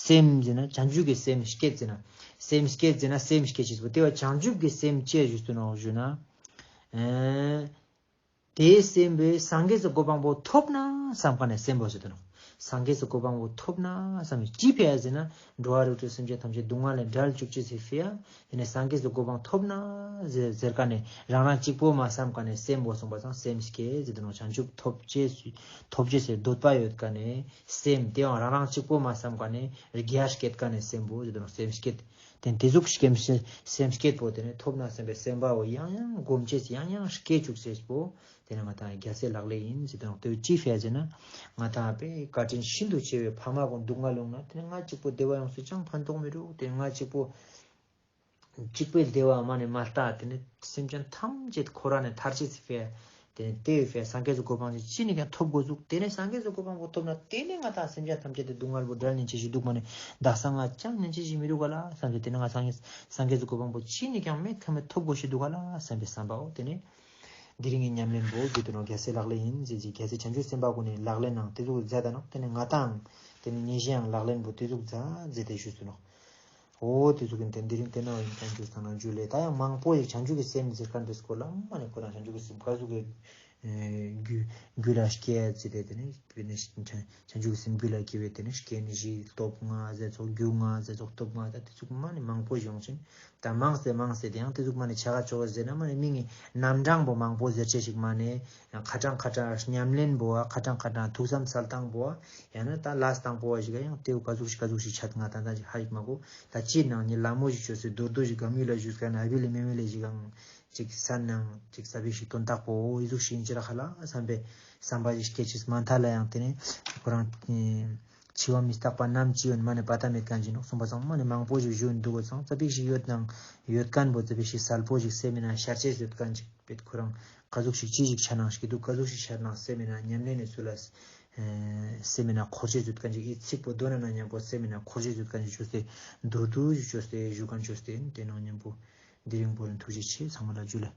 སེམས་ཟེར་ན་བྱང་ཆུབ་ཀྱི་སེམས་བསྐྱེད་ཟེར་ན་སེམས་བསྐྱེད་ཟེར་ན་སེམས་བསྐྱེད་ཅེས་པོ་ཏེ་བ་བྱང་ཆུབ་ཀྱི་སེམས་ཅི་ཞུས་ཏེ་ནོག་ཞུ་ན། ཨེ། དེའི་སེམས་པས་སངས་རྒྱས་སི་གོ་འཕང་པོ་ཐོབ་ན་བསམ་ཁན་ནི་སེམས་པོ་ཟེར་དོ་ནོག་སངས་རྒྱས་སི་གོ་འཕང་པོ་ཐོབ་ན་བསམ་ཅི་ཕི་ཡ་ཟེར་ན་འགྲོ་བ་རིགས་དྲུག་སེམས་ཅན་ཐམས་ཅད་སྡུག་བསྔལ་ལས་བསྒྲལ་བཅུག་ཅེས་སི་ཕི་ཡ། ཏེ་ནེ་སངས་རྒྱས་སི་གོ་འཕང་ཐོབ་ན་ཟེར་ཟེར་ཁན་ནི་རང་རང་གཅིག་པོ་མ་བསམ་ཁན་ནི་སེམས་པོ་གསུངས་པ་སང་སེམས་བསྐྱེད་ཟེར་དོ་ནོག་བྱང་ཆུབ་ཐོབ་ཅེས་སི་ཐོབ་ཅེས་སི་འདོད་པ་ཡོད་ཁན་ནི་སེམས་ཏེའང་རང་རང་གཅིག་པོ་མ་བསམ་ཁན་ནི་རྒྱ་བསྐྱེད་ཁན་ནི་སེམས་པོ་ཟེར་དོ་ནོག་སེམས་བསྐྱེད། ཏེ་ཏེ་ཟུག་སེམས་སེམས་བསྐྱེད་པོ་ཏེ་ནེ་ཐོབ་ན་བསམ་པའི་སེམས་པ་བོ་ཡང་ཡང་སྒོམ་ཅེས་ཡང་ཡང་སྐྱེ་བཅུག་ཅེས་པོ་ཏེ་ནེ་ང་དང་རྒྱལ་སྲས་ལག་ལེན་ཨིན་ཟེར་དོ་ནོག་ཏེ་ཅི་ཕི་ཡ་ཟེར་ན་ང་དང་པེ་བཀའ་དྲིན་ཤིན་ཏུ་ཆེ་བའི་ཕ་མ་གུན་སྡུག་བསྔལ་ཡོང་ན་ཏེ་ནེ་ང་གཅིག་པོ་བདེ་བ་ཡོང་སུ་ཅང་ཕན་ཐོགས་མི་རུག་ཏེ་ནེ་ང་གཅིག་པོ་གཅིག་པོའི་བདེ་བ་མ་ནེ་མ་ལྟ་ཏེ་ནེ་སེམས་ཅན་ཐམས་ཅད་འཁོར་བ་ནེ་ཐར་ཅེས་སི་ཕི་ཡ། ཏེ་ནེ་ཏེ་ཕི་ཡ་སངས་རྒྱས་སི་གོ་འཕང་ཅི་ནེ་ཀྱང་ཐོབ་གོས་ཟུག་ཏེ་ནེ་སངས་རྒྱས་སི་གོ་འཕང་པོ་ཐོབ་ན་ཏེ་ནེ་ང་དང་སེམས་ཅན་ཐམས་ཅད་ཏེ་སྡུག་བསྔལ་པོ་བསྒྲལ་ཉན་ཅེས་ཤིག་དུག་མ་ནེ་དག་ས་ང་ཅང་ཉན་ཅེས་ཤིག་མི་རུག་ག་ལ་བསམ་སྟེ་ཏེ་ནེ་ང་སངས་རྒྱས་སངས་རྒྱས་སི་གོ་འཕང་པོ་ཅི་ནེ་ཀྱང་མེད་ཁ་མེད་ཐོབ་གོས་ཤིག་དུག་ག་ལ་བསམ་པའི་བསམ་པའོ། ཏེ་ནེ་དེ་རིང་གི་ཉམས་ལེན་པོ་ཏེ་ནོག་རྒྱལ་སྲས་ལག་ལེན་ཨིན་ཟེར་ཅེས་རྒྱལ་སྲས་བྱང་ཆུབ་སེམས་དཔའ་གུན་ནི་ལག་ལེན་ནང་ཏེ་ཟུག་མཛད་ད་ནོག་ཏེ་ནེ་ང་དང་ཏེ་ནེ་ཉེ་ཞའང་ལག་ལེན་པོ་ཏེ་ཟུག་མཛད་མཛད་དེ་ཞུས་སུ་ནོག་འོ་ཏེ་ཟུག་གི་ཏེ་དེ་རིང་ཏེ་ན་ཨིན་ཁན་ཅུ་ཚང་ན་ཇུ་ལེ། ད་ཡང་མང་པོ་ཡི་བྱང་ཆུབ་ཀྱི་སེམས་ཟེར་ཁན་ཏེ་སྐོར་ལ་མ་ནེ་ཁོ་རང་བྱང་ཆུབ་ཀྱི་སེམས་ཀ་ཟུག་གི་ རྒྱུ་རྒྱུ་ལ་སྐྱེ་ཟེར་ཏེ་དེ་ནི་བྱང་ཆུབ་སེམས་རྒྱུད་ལ་སྐྱེ་བའི་དེ་ནི་རྐྱེན་བཞི་སྟོབས་ལྔ་ཟེར་ཙོགས་རྒྱུ་ལྔ་ཟེར་ཙོགས་སྟོབས་ལྔ་ད་དེ་ཙོགས་མ་ནི་མང་པོ་ཞིག་ཡོང་ཅིང་ད་མང་སྟེ་མང་སྟེ་དེ་ཡང་དེ་ཙོགས་མ་ནི་ཆ་ག་ཅོག་ཟེར་ན་མ་ནི་མིང་ངི་རྣམ་གྲངས་པོ་མང་པོ་ཟེར་ཅེས་ཞིག་མ་ནི་ཁ་གྲངས་ཁ་གྲངས་ཉམས་ལེན་པོ་བ་ཁ་གྲངས་ཁ་གྲངས་ཐུགས་བསམ་གསལ་སྟངས་པོ་བ་ཡང་ན་ད་ལས་སྟངས་པོ་བ་ཞིག་ཡང་དེ་བོ་ག་ཟུག་ཞིག་ག་ཟུག་ཞིག་ཆ་ང་ད་ད་ཞིག་ཧ་ཡིག་མ་གོ་ད་ཅི་ནང་ནི་ལ་མོ་ཞིག་ཅོས་སེ་མདོར་བསྡུས་ཞིག་གམ་ཡུལ་ལ་ཞུས་ཀ་ན་ཨ་བི་ལི་མེ་མེ་ལེ་ཞིག་ཡང་ཅིག་ས་ནང་ཅིག་ས་བི་ཞིག་དོན་དག་པོ་འོ་ཨི་ཟུག་ཞིག་ཡིན་ཅི་ར་ཧ་ལ་བསམ་པའི་བསམ་པ་ཞིག་སྐྱེ་ཅེས་མ་མཐའ་ལ་ཡང་དེ་ནས་ཁོ་རང་འཆི་བ་མི་རྟག་པ་ནམ་ཅི་ཡོད་མ་ནས་པ་ཏ་མེད་མཁན་ཅིག་ནོག་གསུངས་པ་ཙང་མ་ནས་མང་པོ་ཞིག་ཞུ་འདུག་གོ་ཙང་ཙ་པིག་ཞིག་ཡོད་ནང་ཡོད་མཁན་པོ་ཙ་པིག་ཞིག་གསལ་པོ་ཞིག་སེམས་མི་ན་ཤར་ཅེས་ཡོད་མཁན་ཅིག་པེད་ཁོ་རང་ག་ཟུག་ཞིག་ཅི་ཞིག་ཤར་ནང་ཞིག་འདུག་ག་ཟུག་ཞིག་ཤར་ནང་སེམས་མི་ན་ཉམས་ལེན་ནས་ཚུལ་ལ་སེམས་མི་ན་འཁོར་ཅེས་ཡོད་མཁན་ཅིག་ཨི་ཚིག་པོ་དོན་ན་མཉམ་པོ་སེམས་མི་ན་འཁོར་ཅེས་ཡོད་མཁན་ཅིག་ཅོས་ཏེ་མདོར་བསྡུས་ཞིག་ཅོས་ཏེ་ཞུ་མཁན་ཅོས་ཏེ་དེ་ནང་མཉམ་པོ་དེ་རིང་པོ་རིང་ཐུགས་རྗེ་ཆེ་ཚང་མ་ལ་ཇུ་ལེ།